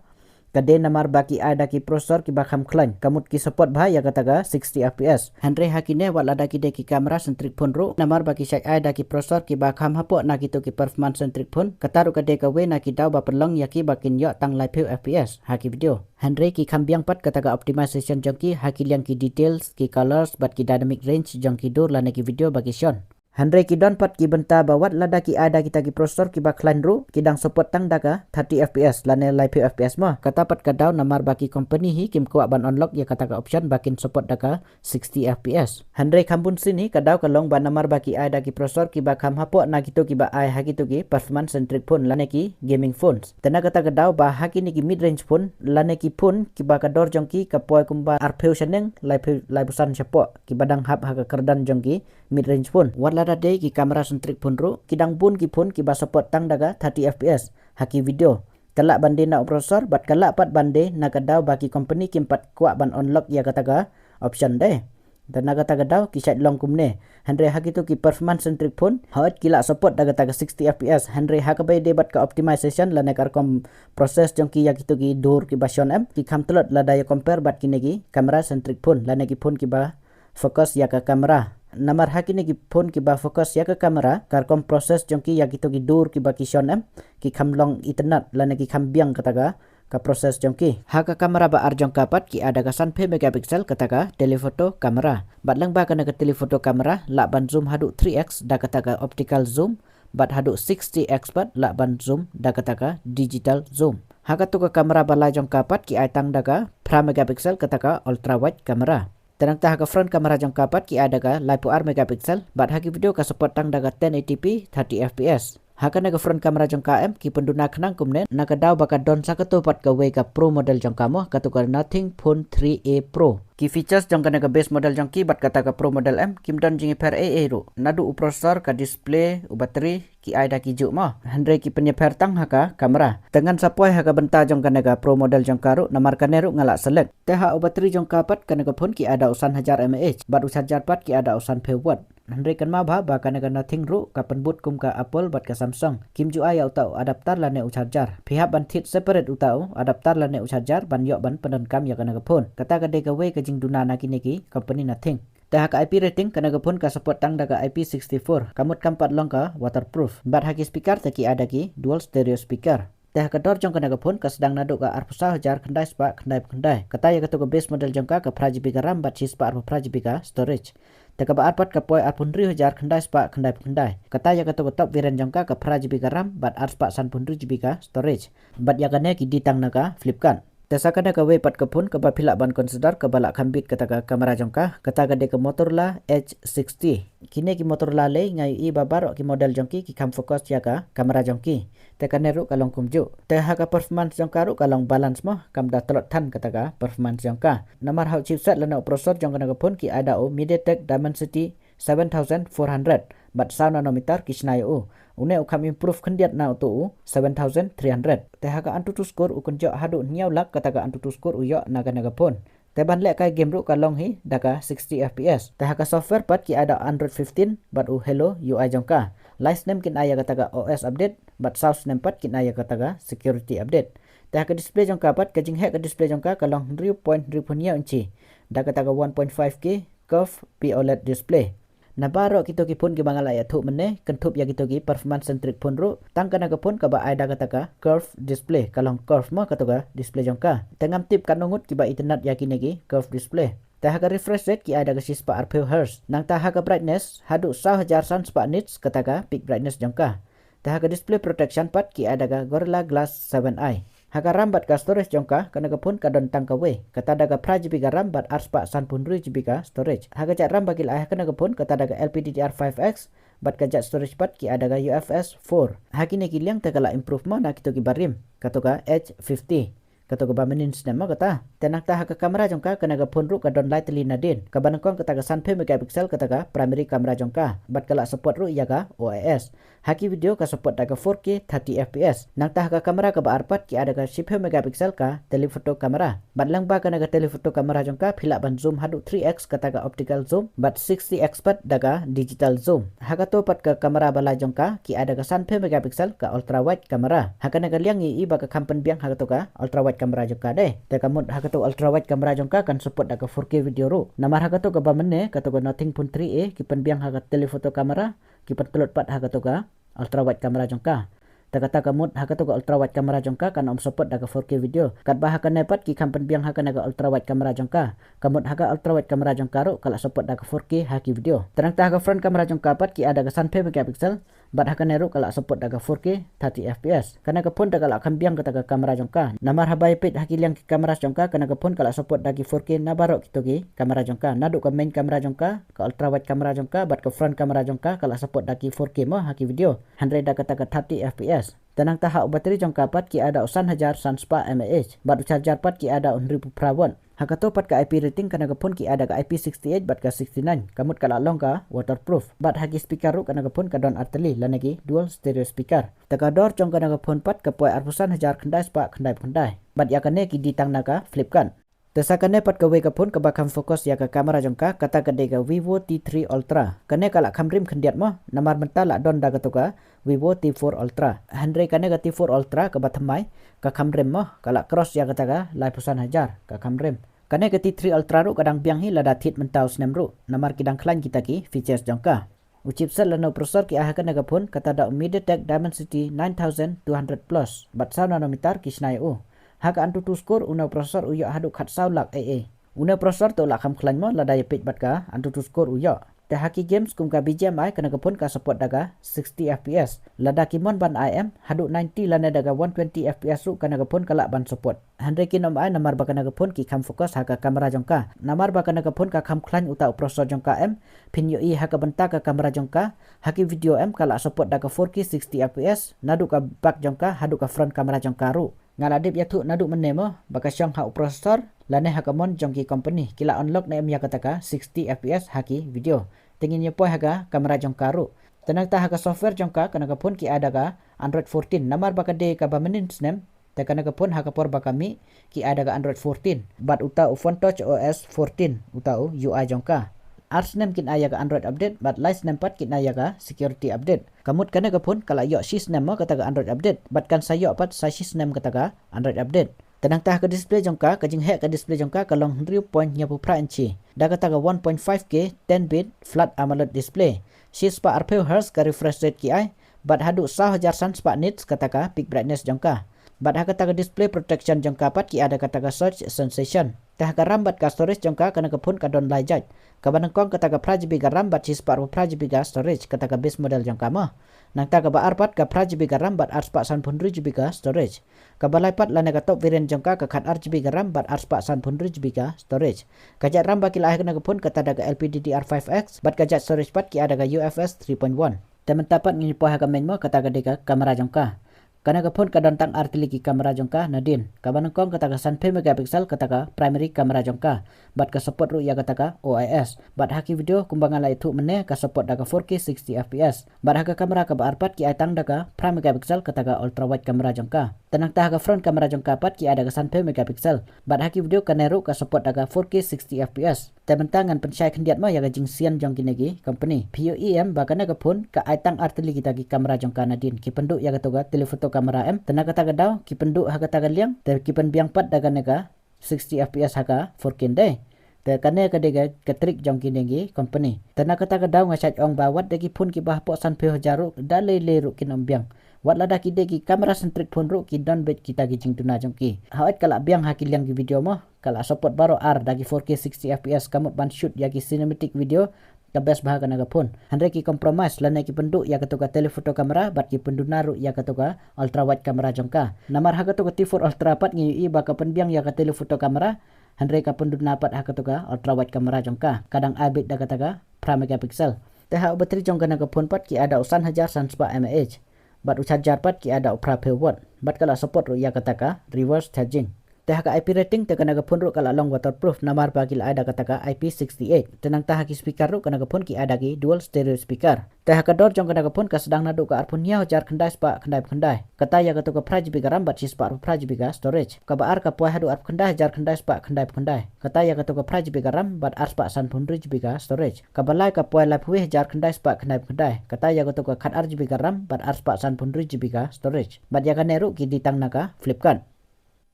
Ka dei namar ba ki ai da ki processor kiba kham khlaiñ, ka mut ki support bha ïa kata ka sixty F P S. Hynrei ha kine wat lada ki dei ki camera centric phone ruh, namar ba ki shait ai da ki processor kiba kham hapoh na kito ki performance centric phone, kata ruh ka dei kawei na ki daw ba pynlong ïa ki ba kin ïoh tang laiphew F P S ha ki video. Hynrei ki kham biang pat kata ka optimization jong ki ha ki liang ki details, ki colors bad ki dynamic range jong ki dur lane ki video ba ki shon. Hynrei ki don pat ki bynta ba wat lada ki ai da kita ki processor kiba khlaiñ ruh, ki dang support tang da ka thirty F P S lane laiphew F P S mo. Kata pat ka daw namar ba ki company hi kim kwah ban unlock ïa kata ka option ba kin support da ka sixty F P S. Hynrei kham bun sien hi ka daw ka long ba namar ba ki ai da ki processor kiba kham hapoh na kito kiba ai ha kito ki performance centric phone lane ki gaming phones. Te na kata ka daw ba ha kine ki mid range phone lane ki phone kiba ka dor jong ki ka poi kumba arphew shaneng, laiphew, laiphew san shapoh, kiba dang hap ha ka kyrdan jong ki mid range phone. Wat lada dei ki camera centric phone ruh, ki dang bun ki phone kiba support tang da ka thirty F P S ha ki video. Ka lah ban dei na u processor bad ka lah pat ban dei na ka daw ba ki company kim pat kwah ban unlock ïa kata ka option dei. Da na kata ka daw ki shait long kumne. Hynrei ha kito ki performance centric phone, hooid ki lah support da kata ka sixty F P S. Hynrei ha kaba ïadei bad ka optimization lane ka rukom process jong ki ïa kito ki dur kiba shon em, ki kham tlot lada ïa compare bad kine ki camera centric phone lane ki phone kiba focus ïa ka camera. Namar ha kine ki phone kiba focus ïa ka camera, ka rukom process jong ki ïa kito ki dur kiba ki shon em, ki kham long itynnad lane ki kham biang kata ka, ka process jong ki. Ha ka camera ba ar jong ka pat ki ai da ka sanphew megapixel kata ka telephoto camera. Bad lyngba kane ka telephoto camera lah ban zoom haduh three X da kata ka optical zoom, bad haduh sixty X pat lah ban zoom da kata ka digital zoom. Ha kato ka camera ba lai jong ka pat ki ai tang da ka phra megapixel kata ka ultra wide camera. Te nangta ha ka front camera jong ka pat ki ai da ka laiphew ar megapixel, bad ha ki video ka support tang da ka ten eighty P thirty F P S. Ha kane ka front camera jong ka em, ki pynduna khnang kumne, na ka daw ba ka don sa kato pat kawei ka pro model jong ka mo, kato ka Nothing Phone three A Pro. Ki features jong kane ka base model jong ki bad kata ka pro model em, kim don jingïapher ei ei ruh. Naduh u processor, ka display, u battery, ki ai da ki juh mo. Hynrei ki pynïapher tang ha ka camera. Te ngan sa poi ha ka bynta jong kane ka pro model jong ka ruh, namar kane ruh nga lah select. Te ha u battery jong ka pat kane ka phone ki ai da u san hajar mAh, bad u charger pat ki ai da u sanphew watt. Hynrei kynmaw bha ba kane ka Nothing ruh ka pynbud kum ka Apple bad ka Samsung. Kim ju ai ïa uta u adapter lane u charger. Phi hap ban thied separate uta u adapter lane u charger ban ïoh ban pyndonkam ïa kane ka phone. Kata ka dei kawei ka jingduna na kine ki company Nothing. Te ha ka I P rating kane ka phone ka support tang da ka I P sixty-four. Ka mut kam pat long ka waterproof. Bad ha ki speaker te ki ai da ki dual stereo speaker. Te ha ka dor jong kane ka phone ka sdang naduh ka arphew saw hajar khyndai spah khyndaiphew khyndai. Kata ïa kato ka base model jong ka ka phra G B ka RAM bad shispah arphew phra G B ka storage. Te kaba ar pat ka poi arphew hynriew hajar khyndai spah khyndaiphew khyndai. Kata ïa kato ka top variant jong ka ka phra G B ka RAM bad arspah sanphew hynriew G B ka storage. Bad ïa kane ki die tang na ka Flipkart. Te sa kane kawei pat ka phone kaba phi lah ban consider kaba lah kham bit kata ka camera jong ka, kata ka dei ka Motorola Edge sixty. Kine ki Motorola lei nga ïohi ba baroh ki model jong ki ki kham focus ïa ka camera jong ki. Te kane ruh ka long kumjuh. Te ha ka performance jong ka ruh ka long balance mo, kam da tlot than kata ka performance jong ka. Namar ha u chipset lane u processor jong kane ka phone ki ai da u MediaTek Dimensity seven thousand four hundred bad saw nanometer ki shna ïa u. Une u kham improve khyndiat na uto u seven thousand three hundred. Te ha ka AnTuTu score u kynjoh haduh hynñiew lak kata ka AnTuTu score u ïoh na kane ka phone. Te ban lehkai game ruh ka long hi da ka sixty F P S. Te ha ka software pat ki ai da Android fifteen bad u Hello U I jong ka. Lai snem kin ai ïa kata ka O S update bad saw snem pat kin ai ïa kata ka security update. Te ha ka display jong ka pat ka jingheh ka display jong ka ka long hynriew point hynriewphew hynñiew inchi da kata ka one point five K curved P O L E D display. Na baroh kito ki phone kiba nga la ïathuh mynne, kynthup ïa kito ki performance centric phone ruh, tang kane ka phone kaba ai da kata ka curve display, ka long curve mo kato ka display jong ka. Te ngam tip katno ngut kiba itynnad ïa kine ki curve display. Te ha ka refresh rate ki ai da ka shispah arphew hertz. Nangta ha ka brightness, haduh saw hajar san spah nits kata ka peak brightness jong ka. Te ha ka display protection pat ki ai da ka Gorilla Glass seven i. Ha ka RAM bad ka storage jong ka, kane ka phone ka don tang kawei. Kata da ka phra GB ka RAM bad arspah sanphew hynriew GB ka storage. Ha ka jait RAM ba ki la ai ha kane ka phone, kata da ka L P D D R five X, bad ka jait storage pat ki ai da ka U F S four. Ha kine ki liang te ka la improve mo na kito kiba rim, kato ka Edge fifty. Kato kaba mynnin snem mo kata. Te nangta ha ka camera jong ka, kane ka phone ruh ka don lai tylli nadien. Kaba nyngkong kata ka sanphew megapixel kata ka primary camera jong ka. Bad ka la support ruh ïa ka O I S. Ha ki video ka support da ka four K thirty F P S. Nangta ha ka camera kaba ar pat ki ai da ka shiphew megapixel ka telephoto camera. Bad lyngba kane ka telephoto camera jong ka phi lah ban zoom haduh three X kata ka optical zoom. Bad sixty X pat da ka digital zoom. Ha kato pat ka camera ba lai jong ka ki ai da ka sanphew megapixel ka ultra wide camera. Ha kane ka liang ngi i ba ka kham pynbiang ha kato ka ultra wide camera jong ka de. Te ka mut ha kato ultra wide camera jong ka kan support da ka four K video ruh. Namar ha kato kaba mynne, kato ka Nothing Phone three A, ki pynbiang ha ka telephoto camera, ki pyntlot pat ha kato ka ultra wide camera jong ka. Te kata ka mut ha kato ka ultra wide camera jong ka kan ym support da ka four K video. Katba ha kane pat ki kham pynbiang ha kane ka ultra wide camera jong ka. Ka mut ha ka ultra wide camera jong ka ruh ka la support da ka four K ha ki video. Te nangta ha ka front camera jong ka pat ki ai da ka sanphew megapixel. Bad ha kane ruh ka la support da ka four K thirty F P S. Kane ka phone te ka la kham biang kata ka camera jong ka. Namar haba ïa peit ha ki liang ki cameras jong ka, kane ka phone ka la support da ki four K na baroh kito ki camera jong ka. Naduh ka main camera jong ka, ka ultra wide camera jong ka, bad ka front camera jong ka, ka la support da ki four K mo ha ki video. Hynrei da kata ka thirty F P S. Te nangta ha u battery jong ka pat ki ai da u san hajar san spah mAh. Bad u charger pat ki ai da u hynriewphew phra watt. Ha kato pat ka I P rating kane ka phone ki ai da ka I P sixty-eight bad ka sixty-nine. Ka mut ka la long ka waterproof. Bad ha ki speaker ruh kane ka phone ka don ar tylli lane ki dual stereo speaker. Te ka dor jong kane ka phone pat ka poi arphew san hajar khyndai spah khyndai phew khyndai. Bad ïa kane ki die tang na ka Flipkart. Te sa kane pat kawei ka phone kaba kham focus ïa ka camera jong ka, kata ka dei ka Vivo T three Ultra. Kane ka la kham rim khyndiat mo, namar mynta la don da kato ka Vivo T four Ultra. Hynrei kane ka T four Ultra kaba thymmai, ka kham rim mo, ka la cross ïa kata ka laiphew san hajar, ka kham rim. Kane ka T three Ultra ruh ka dang biang hi lada thied mynta u snem ruh, namar ki dang khlaiñ kita ki features jong ka. U chipset lane u processor ki ai ha kane ka phone, kata da u MediaTek Dimensity nine thousand two hundred plus, bad saw nanometer ki shna ïa u. Ha ka AnTuTu score, une u processor u ïoh haduh khatsaw lak A A. Une u processor te u la kham khlaiñ mo lada ïa peit bad ka AnTuTu score u ïoh. Te ha ki games kum ka B G M I kane ka phone ka support da ka sixty F P S. Lada ki mon ban ai em, haduh ninety lane da ka one twenty F P S ruh kane ka phone ka lah ban support. Hynrei kin ym ai namar ba kane ka phone ki kham focus ha ka camera jong ka. Namar ba kane ka phone ka kham khlaiñ uta u processor jong ka em, phin ïohi ha ka bynta ka camera jong ka, ha ki video em ka lah support da ka four K sixty F P S, naduh ka back jong ka, haduh ka front camera jong ka ruh. Nga la dep ïathuh naduh mynne mo, ba ka shong ha u processor, lane ha ka mon jong ki company, ki la unlock ne em ïa kata ka sixty F P S ha ki video. Te ngin ïa poi ha ka camera jong ka ruh. Te nangta ha ka software jong ka, kane ka phone ki ai da ka Android fourteen, namar ba ka dei kaba mynnin snem, te kane ka phone ha ka por ba ka mih, ki ai da ka Android fourteen. Bad uta u PhoneTouch O S fourteen, uta u U I jong ka. Ar snem kin ai ïa ka Android update, bad lai snem pat kin ai ïa ka security update. Ka mut kane ka phone ka la ïoh shi snem mo kata ka Android update, bad kan sa ïoh pat sa shi snem kata ka Android update. Te nangta ha ka display jong ka, ka jingheh ka display jong ka, ka long hynriew point hynñiewphew phra inchi. Da kata ka one point five K ten bit flat AMOLED display. Shi spah arphew hertz ka refresh rate ki ai, bad haduh saw hajar san spah nits kata ka peak brightness jong ka. Bad ha kata ka display protection jong ka pat ki ai da kata ka search sensation. Te ha ka RAM bad ka storage jong ka, kane ka phone ka don lai jait. Kaba nyngkong kata ka phra GB ka RAM bad shi spah arphew phra GB ka storage, kata ka base model jong ka mo. Nangta kaba ar pat ka phra GB ka RAM bad ar spah sanphew hynriew GB ka storage. Kaba lai pat lane ka top variant jong ka, ka khat ar GB ka RAM bad ar spah sanphew hynriew GB ka storage. Ka jait RAM ba ki la ai ha kane ka phone kata da ka L P D D R five X, bad ka jait storage pat ki ai da ka U F S three point one. Te mynta pat ngin poi ha ka main mo, kata ka dei ka camera jong ka. Kane ka phone ka don tang ar tylli ki camera jong ka nadien. Kaba nyngkong kata ka sanphew megapixel kata ka primary camera jong ka. Bad ka support ruh ïa kata ka O I S. Bad ha ki video kumba nga la ïathuh mynne ka support da ka four K sixty F P S. Bad ha ka camera kaba ar pat ki ai tang da ka phra megapixel kata ka ultra wide camera jong ka. Te nangta ha ka front camera jong ka pat ki ai da ka sanphew megapixel. Bad ha ki video kane ruh ka support da ka four K sixty F P S. Te mynta ngan pynshai khyndiat mo ïa ka jingsian jong kine ki company. Phi ïohi em ba kane ka phone ka ai tang ar tylli kita ki camera jong ka nadien. Ki pynduh ïa kato ka telephoto camera em. Te na kata ka daw ki pynduh ha kata ka liang. Te ki pynbiang pat da kane ka sixty F P S ha ka four K ndei. Te kane ka dei ka, ka trick jong kine ki company. Te na kata ka daw nga shait ong ba wat da ki phone kiba hapoh sanphew hajar ruh da lei lei ruh kin ym biang. Wat lada ki dei ki camera centric phone ruh ki don beit kita ki jingduna jong ki. Hooid ka la biang ha ki liang ki video mo, ka la support baroh ar da ki four K sixty F P S ka mut ban shoot ïa ki cinematic video ka best bha kane ka phone. Hynrei ki compromise lane ki pynduh ïa kato ka telephoto camera bad ki pynduna ruh ïa kato ka ultra wide camera jong ka. Namar ha kato ka T four Ultra pat ngi ïohi ba ka pynbiang ïa ka telephoto camera, hynrei ka pynduna pat ha kato ka ultra wide camera jong ka. Ka dang ai beit da kata ka phra megapixel. Te ha u battery jong kane ka phone pat ki ai da u san hajar san spah mAh. Bad u charger pat ki ai da u phraphew watt. Bad ka la support ruh ïa kata ka reverse charging. Te ha ka I P rating te kane ka phone ruh ka la long waterproof namar ba ki la ai da kata ka I P sixty-eight. Te nangta ha ki speaker ruh kane ka phone ki ai da ki dual stereo speaker. Te ha ka dor jong kane ka phone ka sdang naduh ka arphew hynñiew hajar khyndai spah khyndaiphew khyndai. Kata ïa kato ka phra GB ka RAM bad shispah arphew phra GB ka storage. Kaba ar ka poi haduh arphew khyndai hajar khyndai spah khyndaiphew khyndai. Kata ïa kato ka phra GB ka RAM bad arspah sanphew hynriew GB ka storage. Kaba lai ka poi laiphew wei hajar khyndai spah khyndaiphew khyndai. Kata ïa kato ka khatar GB ka RAM bad arspah sanphew hynriew GB ka storage. Bad ïa kane ruh ki dei tang na ka Flipkart.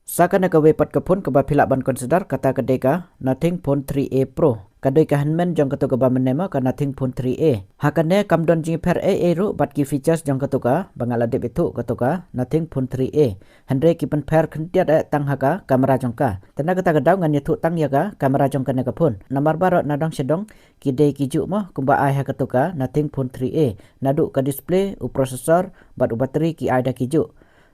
Sa kane kawei pat ka phone kaba phi lah ban consider kata ka dei ka Nothing Phone three A Pro. Ka dei ka hynmen jong kato kaba mynne mo ka Nothing Phone three A. Ha kane kam don jingpher ei ei ruh bad ki features jong kato kaba nga la dep ïathuh kato ka Nothing Phone three A. Hynrei ki pynpher khyndiat eh tang ha ka camera jong ka. Te na kata ka daw ngan ïathuh tang ïa ka camera jong kane ka phone. Namar baroh na dong sha dong ki dei ki juh mo kumba ai ha kato ka Nothing Phone three A. Naduh ka display, u processor bad u battery ki ai da ki juh.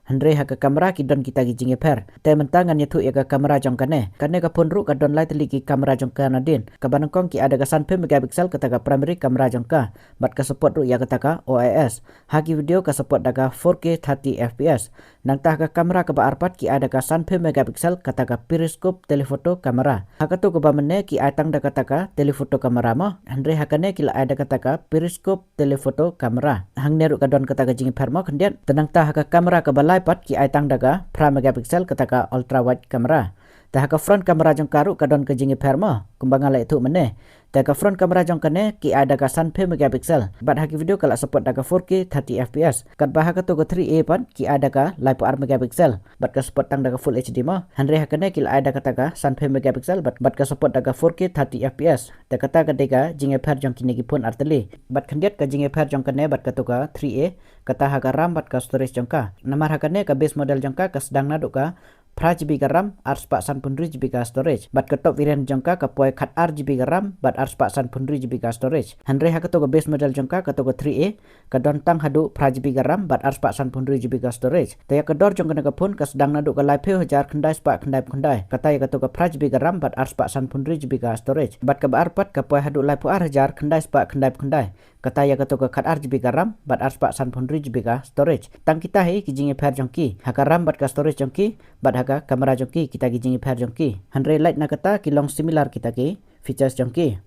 Hynrei ha ka camera ki don kita ki jingïapher. Te mynta ngan ïathuh ïa ka camera jong kane. Kane ka phone ruh ka don lai tylli ki camera jong ka nadien. Kaba nyngkong ki ai da ka sanphew megapixel kata ka primary camera jong ka. Bad ka support ruh ïa kata ka O I S. Ha ki video ka support da ka four K thirty F P S. Nangta ha ka camera kaba ar pat ki ai da ka sanphew megapixel kata ka periscope telephoto camera. Ha kato kaba mynne ki ai tang da kata ka telephoto camera mo. Hynrei ha kane ki la ai da kata ka periscope telephoto camera. Hangne ruh ka don kata ka jingpher mo khyndiat. Te nangta ha ka camera kaba lai pat ki ai tang da ka phra megapixel kata ka ultra wide camera. Te ha ka front camera jong ka ruh ka don ka jingpher mo kumba nga la ïathuh mynne. Te ka front camera jong kane ki ai da ka sanphew megapixel. Bad ha ki video ka la support da ka four K thirty F P S. Katba ha kato ka three A pat ki ai da ka laiphew ar megapixel. Bad ka support tang da ka full H D mo. Hynrei ha kane ki la ai da kata ka sanphew megapixel bad, bad ka support da ka four K thirty F P S. Te kata ka dei ka jingïapher jong kine ki phone ar tylli. Bad khyndiat ka jingïapher jong kane bad kato ka three A, kata ha ka RAM bad ka storage jong ka. Namar ha kane ka base model jong ka ka sdang naduh ka phra GB ka RAM, arspah sanphew hynriew GB ka storage. Bad ka top variant jong ka ka poi khatar GB ka RAM bad arspah sanphew hynriew GB ka storage. Hynrei ha kato ka base model jong ka kato ka three A, ka don tang haduh phra GB ka RAM bad arspah sanphew hynriew GB ka storage. Te ïa ka dor jong kane ka phone ka sdang naduh ka laiphew hajar khyndai spah khyndaiphew khyndai. Kata ïa kato ka phra GB ka RAM bad arspah sanphew hynriew GB ka storage. Bad kaba ar pat ka poi haduh laiphew ar hajar khyndai spah khyndaiphew khyndai. Kata ïa kato ka khatar GB ka RAM bad arspah sanphew hynriew GB ka storage. Tang kita hi ki jingïapher jong ki. Ha ka RAM bad ka storage jong ki bad ha ka camera jong ki kita ki jingïapher jong ki. Hynrei lait na kata ki long similar kita ki features jong ki.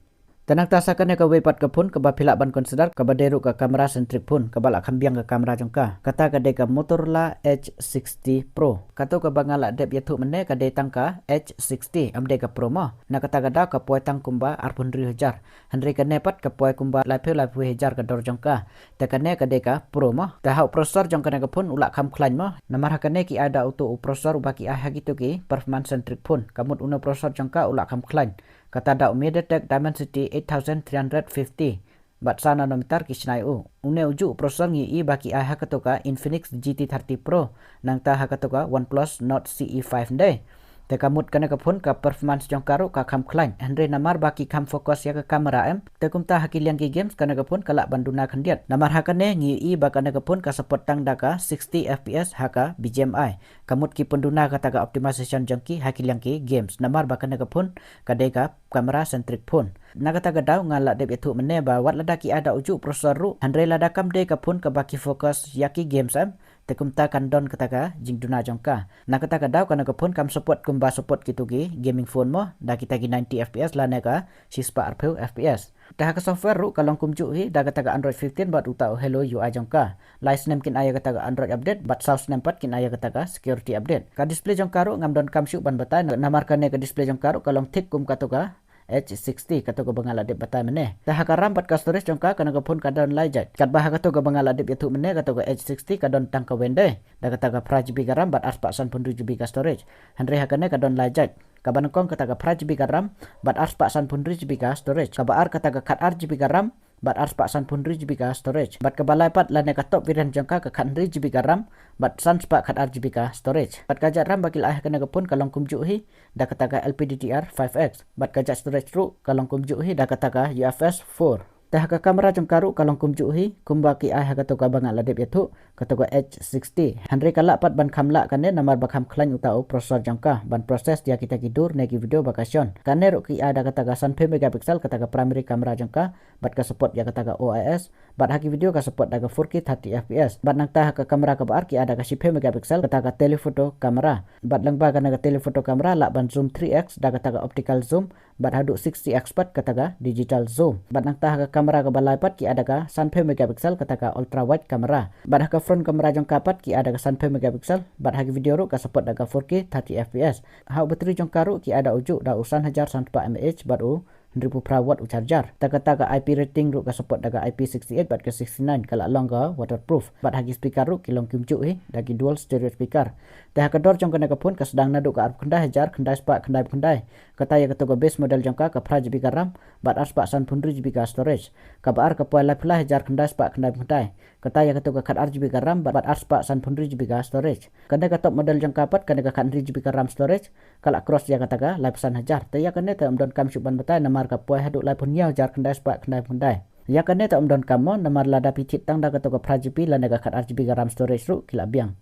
Te nangta sa kane kawei pat ka phone kaba phi lah ban consider kaba dei ruh ka camera centric phone kaba la kham biang ka camera jong ka. Kata ka dei ka Motorola Edge sixty Pro. Kato kaba nga la dep ïathuh mynne ka dei tang ka Edge sixty, ym dei ka Pro mo. Na kata ka daw ka poi tang kumba arphew hynriew hajar. Hynrei kane pat ka poi kumba laiphew laiphew hajar ka dor jong ka. Te kane ka dei ka Pro mo. Te ha u processor jong kane ka phone u la kham khlaiñ mo. Namar ha kane ki ai da uto u processor uba ki ai ha kito ki performance centric phone. Ka mut une u processor jong ka u la kham khlaiñ. Kata da u MediaTek Dimensity eight thousand three hundred fifty. Bad saw nanometer ki shna ïa u. Une u juh u processor ngi ïohi ba ki ai ha kato ka Infinix G T thirty Pro. Nangta ha kato ka OnePlus Nord C E five ndei. Te ka mut kane ka phone ka performance jong ka ruh ka kham khlaiñ. Hynrei namar ba ki kham focus ïa ka camera em. Te kumta ha ki liang ki games kane ka phone ka lah ban duna khyndiat. Namar ha kane ngi ïohi ba kane ka phone ka support tang da ka sixty F P S ha ka B G M I. Ka mut ki pynduna kata ka optimization jong ki ha ki liang ki games. Namar ba kane ka phone ka dei ka camera centric phone. Na kata ka daw nga la dep ïathuh mynne ba wat lada ki ai da u juh u processor ruh, hynrei lada kam dei ka phone kaba ki focus ïa ki games em, te kumta kan don kata ka jingduna jong ka. Na kata ka daw kane ka phone kam support kumba support kito ki gaming phone mo, da kita ki ninety F P S lane ka shispah arphew F P S. Te ha ka software ruh ka long kumjuh hi da kata ka Android fifteen bad uta u Hello U I jong ka. Lai snem kin ai ïa kata ka Android update bad saw snem pat kin ai ïa kata ka security update. Ka display jong ka ruh ngam donkam shuh ban batai, namar kane ka display jong ka ruh ka long thik kum kato ka Edge sixty, kato kaba nga la dep batai mynne. Te ha ka RAM bad ka storage jong ka, kane ka phone ka don lai jait. Katba ha kato kaba nga la dep ïathuh mynne, kato ka Edge sixty ka don tang kawei ndei. Da kata ka phra GB ka RAM bad arspah sanphew hynriew GB ka storage. Hynrei ha kane ka don lai jait. Kaba nyngkong kata ka phra GB ka RAM bad arspah sanphew hynriew GB ka storage. Kaba ar kata ka khatar GB ka RAM bad arspah sanphew hynriew GB ka storage. Bad kaba lai pat lane ka top variant jong ka ka khathynriew GB ka RAM bad sanspah khatar GB ka storage. Bad ka jait RAM ba ki la ai ha kane ka phone ka long kumjuh hi da kata ka LPDDR five X. Bad ka jait storage ruh ka long kumjuh hi da kata ka UFS four. Te ha ka camera jong ka ruh ka long kumjuh hi kumba ki ai ha kato kaba nga la dep ïathuh, kato ka H sixty. Hynrei ka lah pat ban kham lah kane namar ba kham khlaiñ uta u processor jong ka ban process ïa kita ki dur ne ki video ba ka shon. Kane ruh ki ai da kata ka sanphew megapixel kata ka primary camera jong ka, bad ka support ïa kata ka OIS, bad ha ki video ka support da ka four K thirty FPS. Bad nangta ha ka camera kaba ar ki ai da ka shiphew megapixel kata ka telephoto camera. Bad lyngba kane ka telephoto camera lah ban zoom three X da kata ka optical zoom, bad haduh sixty X pat kata ka digital zoom. Bad nangta ha ka camera kaba lai pat ki ai da ka sanphew megapixel kata ka ultra wide camera. Bad ha ka front camera jong ka pat ki ai da ka sanphew megapixel, bad ha ki video ruh ka support da ka four K thirty FPS. Ha u battery jong ka ruh ki ai da u juh da u san hajar sanspah mAh bad u hynriewphew phra watt u charger. Te kata ka IP rating ruh ka support da ka IP sixty-eight bad ka sixty-nine, ka la long ka waterproof. Bad ha ki speaker ruh ki long kumjuh hi da ki dual stereo speaker. Te ha ka dor jong kane ka phone ka sdang naduh ka arphew khyndai hajar khyndai spah khyndai phew khyndai. Kata ïa kato ka base model jong ka ka phra GB ka RAM bad arspah sanphew hynriew GB ka storage. Kaba ar ka poi laiphew lai hajar khyndai spah khyndai phew khyndai. Kata ïa kato ka khatar GB ka RAM bad arspah sanphew hynriew GB ka storage. Kane ka top model jong ka pat kane ka khathynriew GB ka RAM storage ka la cross ïa kata ka laiphew san hajar. Te ïa kane te ym donkam shuh ban batai namar ka poi haduh laiphew hynñiew hajar khyndai spah khyndai phew khyndai. Ïa kane te ym donkam mo namar lada phi thied tang da kato ka phra GB lane ka khatar GB ka RAM storage ruh ki la biang.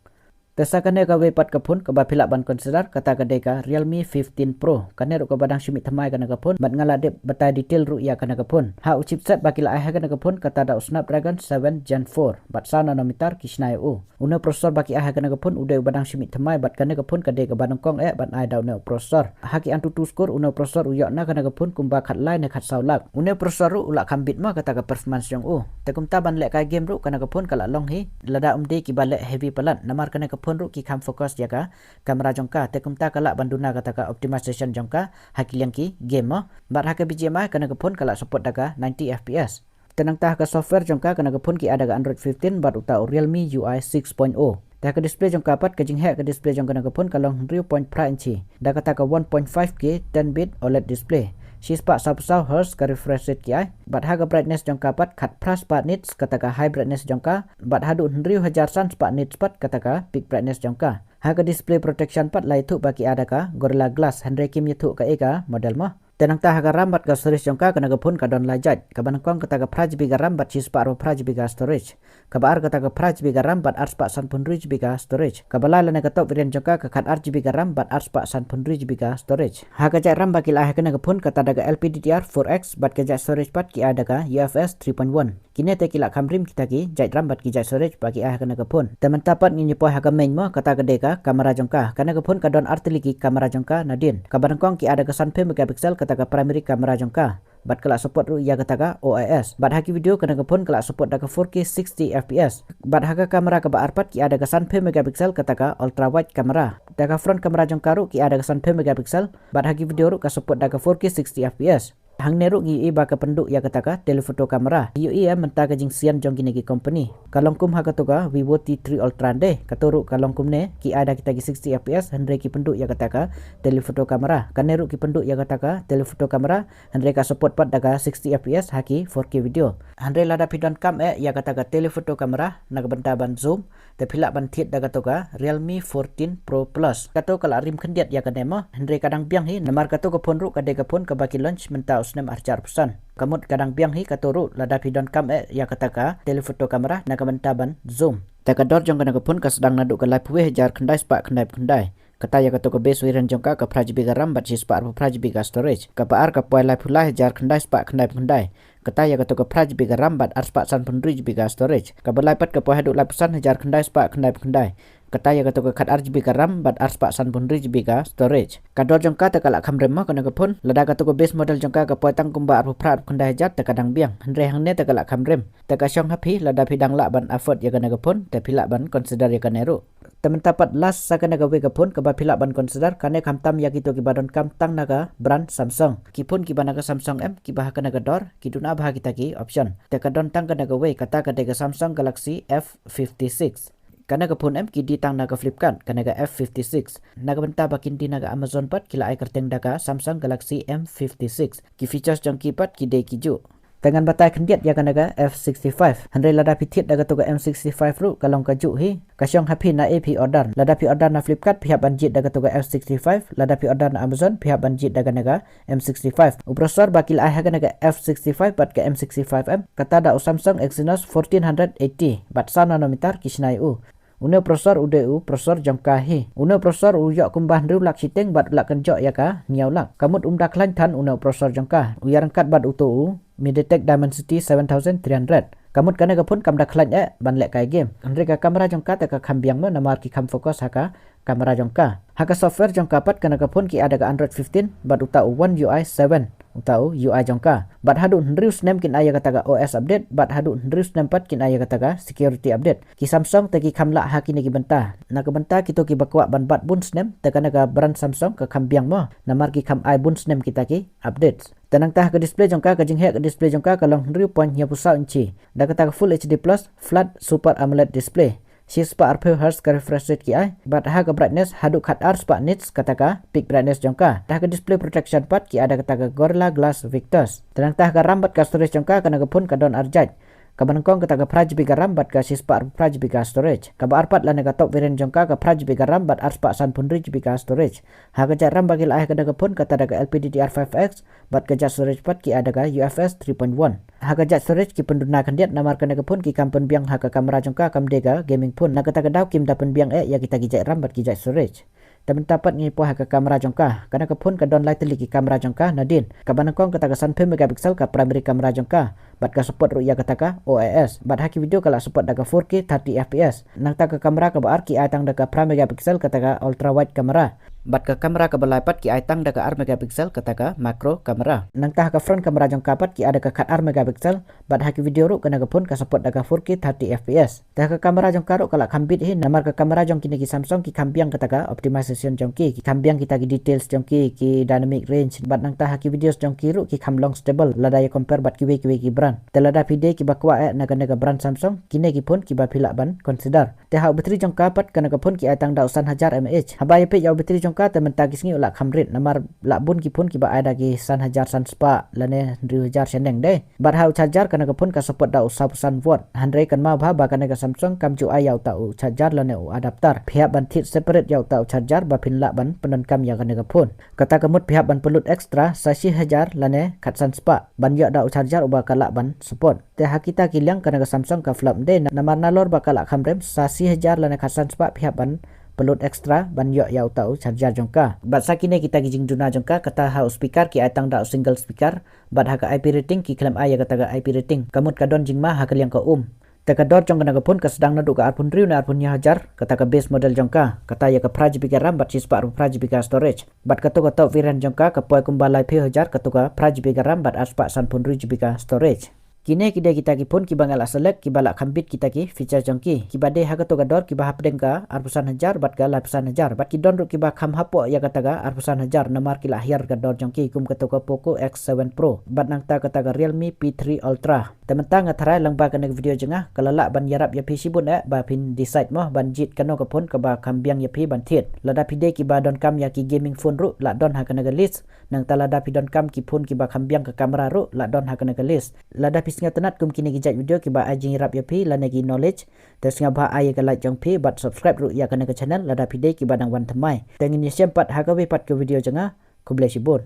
Te sa kane kawei pat ka phone kaba phi lah ban consider kata ka dei ka Realme fifteen Pro. Kane ruh kaba dang shu mih thymmai kane ka phone bad nga la dep batai detail ruh ïa kane ka phone. Ha u chipset ba ki la ai ha kane ka phone kata da u Snapdragon seven Gen four bad saw nanometer ki shna ïa u. Une u processor ba ki ai ha kane ka phone u dei uba dang shu mih thymmai bad kane ka phone ka dei kaba nyngkong eh ban ai da une u processor. Ha ki AnTuTu score une u processor u ïoh na kane ka phone kumba khatlai ne khatsaw lak. Une u processor ruh u la kham beat ma kata ka performance jong u. Te kumta ban lehkai game ruh kane ka phone ka la long hi lada ym dei kiba leh heavy palat namar kane ka phone ruh ki kham focus ïa ka camera jong ka. Te kumta ka lah ban duna kata ka optimization jong ka ha ki liang ki game ma. Bad ha ka BGMI kane ka phone ka la support da ka ninety FPS. Te nangta ha ka software jong ka kane ka phone ki ai da ka Android fifteen bad uta u Realme U I six point oh. Te ha ka display jong ka pat ka jingheh ka display jong kane ka phone ka long hynriew point phra inchi da kata ka one point five K ten bit OLED display. Shispah sawphew saw hertz ka refresh rate ki ai. Bad ha ka brightness jong ka pat khatphra spah nits kata ka high brightness jong ka bad haduh hynriew hajar san spah nits pat kata ka peak brightness jong ka. Ha ka display protection pat la ïathuh ba ki ai da ka Gorilla Glass hynrei kim ïathuh kaei ka model mo. Te nangta ha ka RAM bad ka storage jong ka kane ka phone ka don lai jait. Kaba nyngkong kata ka phra GB ka RAM bad shispah arphew phra GB ka storage. Kaba ar kata ka phra GB ka RAM bad arspah sanphew hynriew GB ka storage. Kaba lai lane ka top variant jong ka ka khatar GB ka RAM bad arspah sanphew hynriew GB ka storage. Ha ka jait RAM ba ki la ai ha kane ka phone kata da ka LPDDR four X bad ka jait storage pat ki ai da ka UFS three point one. Kine te ki la kham rim kita ki jait RAM bad ki jait storage ba ki ai ha kane ka phone. Te mynta pat ngin ïa poi ha ka main mo kata ka dei ka camera jong ka. Kane ka phone ka don artylli ki camera jong ka nadien. Kaba nyngkong ki ai da ka sanphew megapixel kata ka primary camera jong ka. Bad ka la support ruh ïa kata ka OIS. Bad ha ki video kane ka phone ka la support da ka four K sixty FPS. Bad ha ka camera kaba ar pat ki ai da ka sanphew megapixel kata ka ultra wide camera. Te ka front camera jong ka ruh ki ai da ka sanphew megapixel. Bad ha ki video ruh ka support da ka four K sixty FPS. Hangne ruh ngi ïohi ba ka pynduh ïa kata ka telephoto camera. Ïohi ïa mynta ka jingsian jong kine ki company. Ka long kum ha kato ka Vivo T three Ultra de. Kato ruh ka long kumne ki ai da kita ki sixty FPS hynrei ki pynduh ïa kata ka telephoto camera. Kane ruh ki pynduh ïa kata ka telephoto camera hynrei ka support pat da ka sixty FPS ha ki four K video. Hynrei lada phi donkam eh ïa kata ka telephoto camera na ka bynta ban zoom, te phi lah ban thied da kato ka Realme fourteen Pro Plus. Kato ka la rim khyndiat ïa kane mo. Hynrei ka dang biang hi namar kato ka phone ruh ka dei ka phone kaba ki launch mynta u snem arhajar arphew san. Ka mut ka dang biang hi kato ruh lada phi donkam eh ïa kata ka telephoto camera na ka bynta ban zoom. Te ka dor jong kane ka phone ka sdang naduh ka laiphew wei hajar khyndai spah khyndai phew khyndai. Kata ïa kato ka base variant jong ka ka phra GB ka RAM bad shispah arphew phra GB ka storage. Kaba ar ka poi laiphew lai hajar khyndai spah khyndai phew khyndai. Kata ïa kato ka phra GB ka RAM bad arspah sanphew hynriew GB ka storage. Kaba lai pat ka poi haduh laiphew san hajar khyndai spah khyndai phew khyndai. Kata ïa kato ka khatar GB ka RAM bad arspah sanphew hynriew GB ka storage. Ka dor jong ka te ka la kham rim mo kane ka phone. Lada kato ka base model jong ka ka poi tang kumba arphew phra arphew khyndai hajar te ka dang biang. Hynrei hangne te ka la kham rim. Te ka shong ha phi lada phi dang lah ban afford ïa kane ka phone te phi lah ban consider ïa kane ruh. Te mynta pat last sa kane kawei ka phone kaba phi lah ban consider, kane khamtam ïa kito kiba donkam tang na ka brand Samsung. Ki phone kiba na ka Samsung em kiba ha kane ka dor ki duna bha kita ki option. Te ka don tang kane kawei kata ka dei ka Samsung Galaxy F fifty-six. Kane ka phone em ki die tang na ka Flipkart, kane ka F fifty-six. Na ka bynta ba kin die na ka Amazon pat ki la ai kyrteng da ka Samsung Galaxy M fifty-six. Ki features jong ki pat ki dei ki juh. Te ngan batai khyndiat ïa kane ka F sixty-five. Hynrei lada phi thied da kato ka M sixty-five ruh ka long ka juh hi. Ka shong ha phi na ei phi order. Lada phi order na Flipkart phi hap ban jied da kato ka F sixty-five. Lada phi order na Amazon phi hap ban jied da kane ka M sixty-five. U processor ba ki la ai ha kane ka F sixty-five bad ka M sixty-five em, kata da u Samsung Exynos fourteen hundred eighty bad saw nanometer ki shna ïa u. Une u processor u dei u processor jong ka hi. Une u processor u ïoh kumba hynriew lak shiteng bad u la kynjoh ïa ka hynñiew lak. Ka mut um da khlaiñ than une u processor jong ka. U ïaryngkat bad uto u MediaTek Dimensity seven thousand three hundred. Ka mut kane ka phone kam da khlaiñ eh ban leh kai game. Hynrei ka camera jong ka te ka kham biang mo namar ki kham focus ha ka camera jong ka. Ha ka software jong ka pat kane ka phone ki ai da ka Android fifteen bad uta u One U I seven. Uta u U I jong ka. Bad haduh hynriew snem kin ai ïa kata ka O S update, bad haduh hynriew snem pat kin ai ïa kata ka security update. Ki Samsung te ki kham lah ha kine ki bynta. Na ka bynta kito kiba kwah ban bat bun snem, te kane ka brand Samsung ka kham biang mo. Namar ki kham ai bun snem kita ki updates. Te nangta ha ka display jong ka, ka jingheh ka display jong ka ka long hynriew point hynñiewphew saw inchi. Da kata ka Full H D plus Flat Super AMOLED display. Shispah arphew hertz ka refresh rate ki ai. Bad ha ka brightness haduh khatar spah nits kata ka peak brightness jong ka. Ha ka display protection pat ki ai da kata ka Gorilla Glass Victus. Te nangta ha ka RAM bad ka storage jong ka, kane ka phone ka don ar jait. Kaba nyngkong kata ka phra GB ka RAM bad ka shispah arphew phra GB ka storage. Kaba ar pat lane ka top variant jong ka, ka phra GB ka RAM bad arspah sanphew hynriew GB ka storage. Ha ka jait RAM ba ki la ai ha kane ka phone kata da ka L P D D R five X bad ka jait storage pat ki ai da ka U F S three point one. Ha ka jait storage ki pynduna khyndiat namar kane ka phone ki kam pynbiang ha ka camera jong ka, kam dei ka gaming phone. Na kata ka daw kim da pynbiang eh ïa kita ki jait RAM bad ki jait storage. Te mynta pat ngi poi ha ka camera jong ka. Kane ka phone ka don lai tylli ki camera jong ka nadien. Kaba nyngkong kata ka sanphew megapixel ka primary camera jong ka. Bad ka support ruh ïa kata ka O I S. Bad ha ki video ka la support da ka four K thirty F P S. Nangta ka camera kaba ar ki ai tang da ka phra megapixel kata ka ultra wide camera. Bad ka camera kaba lai pat ki ai tang da ka ar megapixel kata ka macro camera. Nangta ha ka front camera jong ka pat ki ai da ka khatar megapixel. Bad ha ki video ruh kane ka phone ka support da ka four K thirty F P S. Te ha ka camera jong ka ruh ka la kham bit hi namar ka camera jong kine ki Samsung ki kham biang kata ka optimization jong ki, ki kham biang kita ki details jong ki, ki dynamic range. Bad nangta ha ki videos jong ki ruh ki kham long stable lada ïa compare bad kiwei kiwei ki brand. Te lada phi dei kiba kwah eh na kane ka brand Samsung, kine ki phone kiba phi lah ban consider. Te ha u battery jong ka pat kane ka phone ki ai tang da u san hajar mAh. Haba ïa peit ïa u battery jong ka te mynta ki sngi u la kham rit namar la bun ki phone kiba ai da ki san hajar san spah lane hynriew hajar shaneng dei. Bad ha u charger kane ka phone ka support da u sawphew san watt. Hynrei kynmaw bha ba kane ka Samsung kam ju ai ïa uta u charger lane u adapter. Phi hap ban thied separate ïa uta u charger ba phin lah ban pyndonkam ïa kane ka phone. Kata ka mut phi hap ban pynlut extra sa shi hajar lane khatsan spah ban ïoh da u charger uba ka lah ban support. Te ha kita ki liang kane ka Samsung ka flop dei namar nalor ba ka la kham rem sa shi hajar lane khatsan spah phi hap ban pynlut extra ban ïoh ïa uta u charger jong ka. Bad sa kine kita ki jingduna jong ka, kata ha u speaker ki ai tang da u single speaker. Bad ha ka I P rating ki khlem ai ïa kata ka I P rating. Ka mut ka don jingma ha ka liang ka um. Te ka dor jong kane ka phone ka sdang naduh ka arphew hynriew ne arphew hynñiew hajar, kata ka base model jong ka. Kata ïa ka phra GB ka RAM bad shispah arphew phra GB ka storage. Bad kato ka top variant jong ka ka poi kumba laiphew hajar, kato ka phra GB ka RAM bad arspah sanphew hynriew GB ka storage. Kine ki dei kita ki phone kiba nga la select kiba la kham bit kita ki feature jong ki. Kiba dei ha kato ka dor kiba hapdeng ka arphew san hajar bad ka laiphew san hajar. Bad ki don ruh kiba kham hapoh ïa kata ka arphew san hajar namar ki la hiar ka dor jong ki kum kato ka Poco X seven Pro. Bad nangta kata ka Realme P three Ultra. Te mynta nga tharai lang ba kane ka video jong nga ka la lah ban ïarap ïa phi shibun eh ba phin decide mo ban jied kano ka phone kaba kham biang ïa phi ban thied. Lada phi dei kiba donkam ïa ki gaming phone ruh la don ha kane ka list. Nangta lada phi donkam ki phone kiba kham biang ka camera ruh la don ha kane ka list. Lada phi sngewtynnat kum kine ki jait video kiba ai jingïarap ïa phi lane ki knowledge, te sngewbha ai ïa ka like jong phi bad subscribe ruh ïa kane ka channel lada phi dei kiba dang wan thymmai. Te ngin ïashem pat ha kawei pat ka video jong nga. Khublei shibun.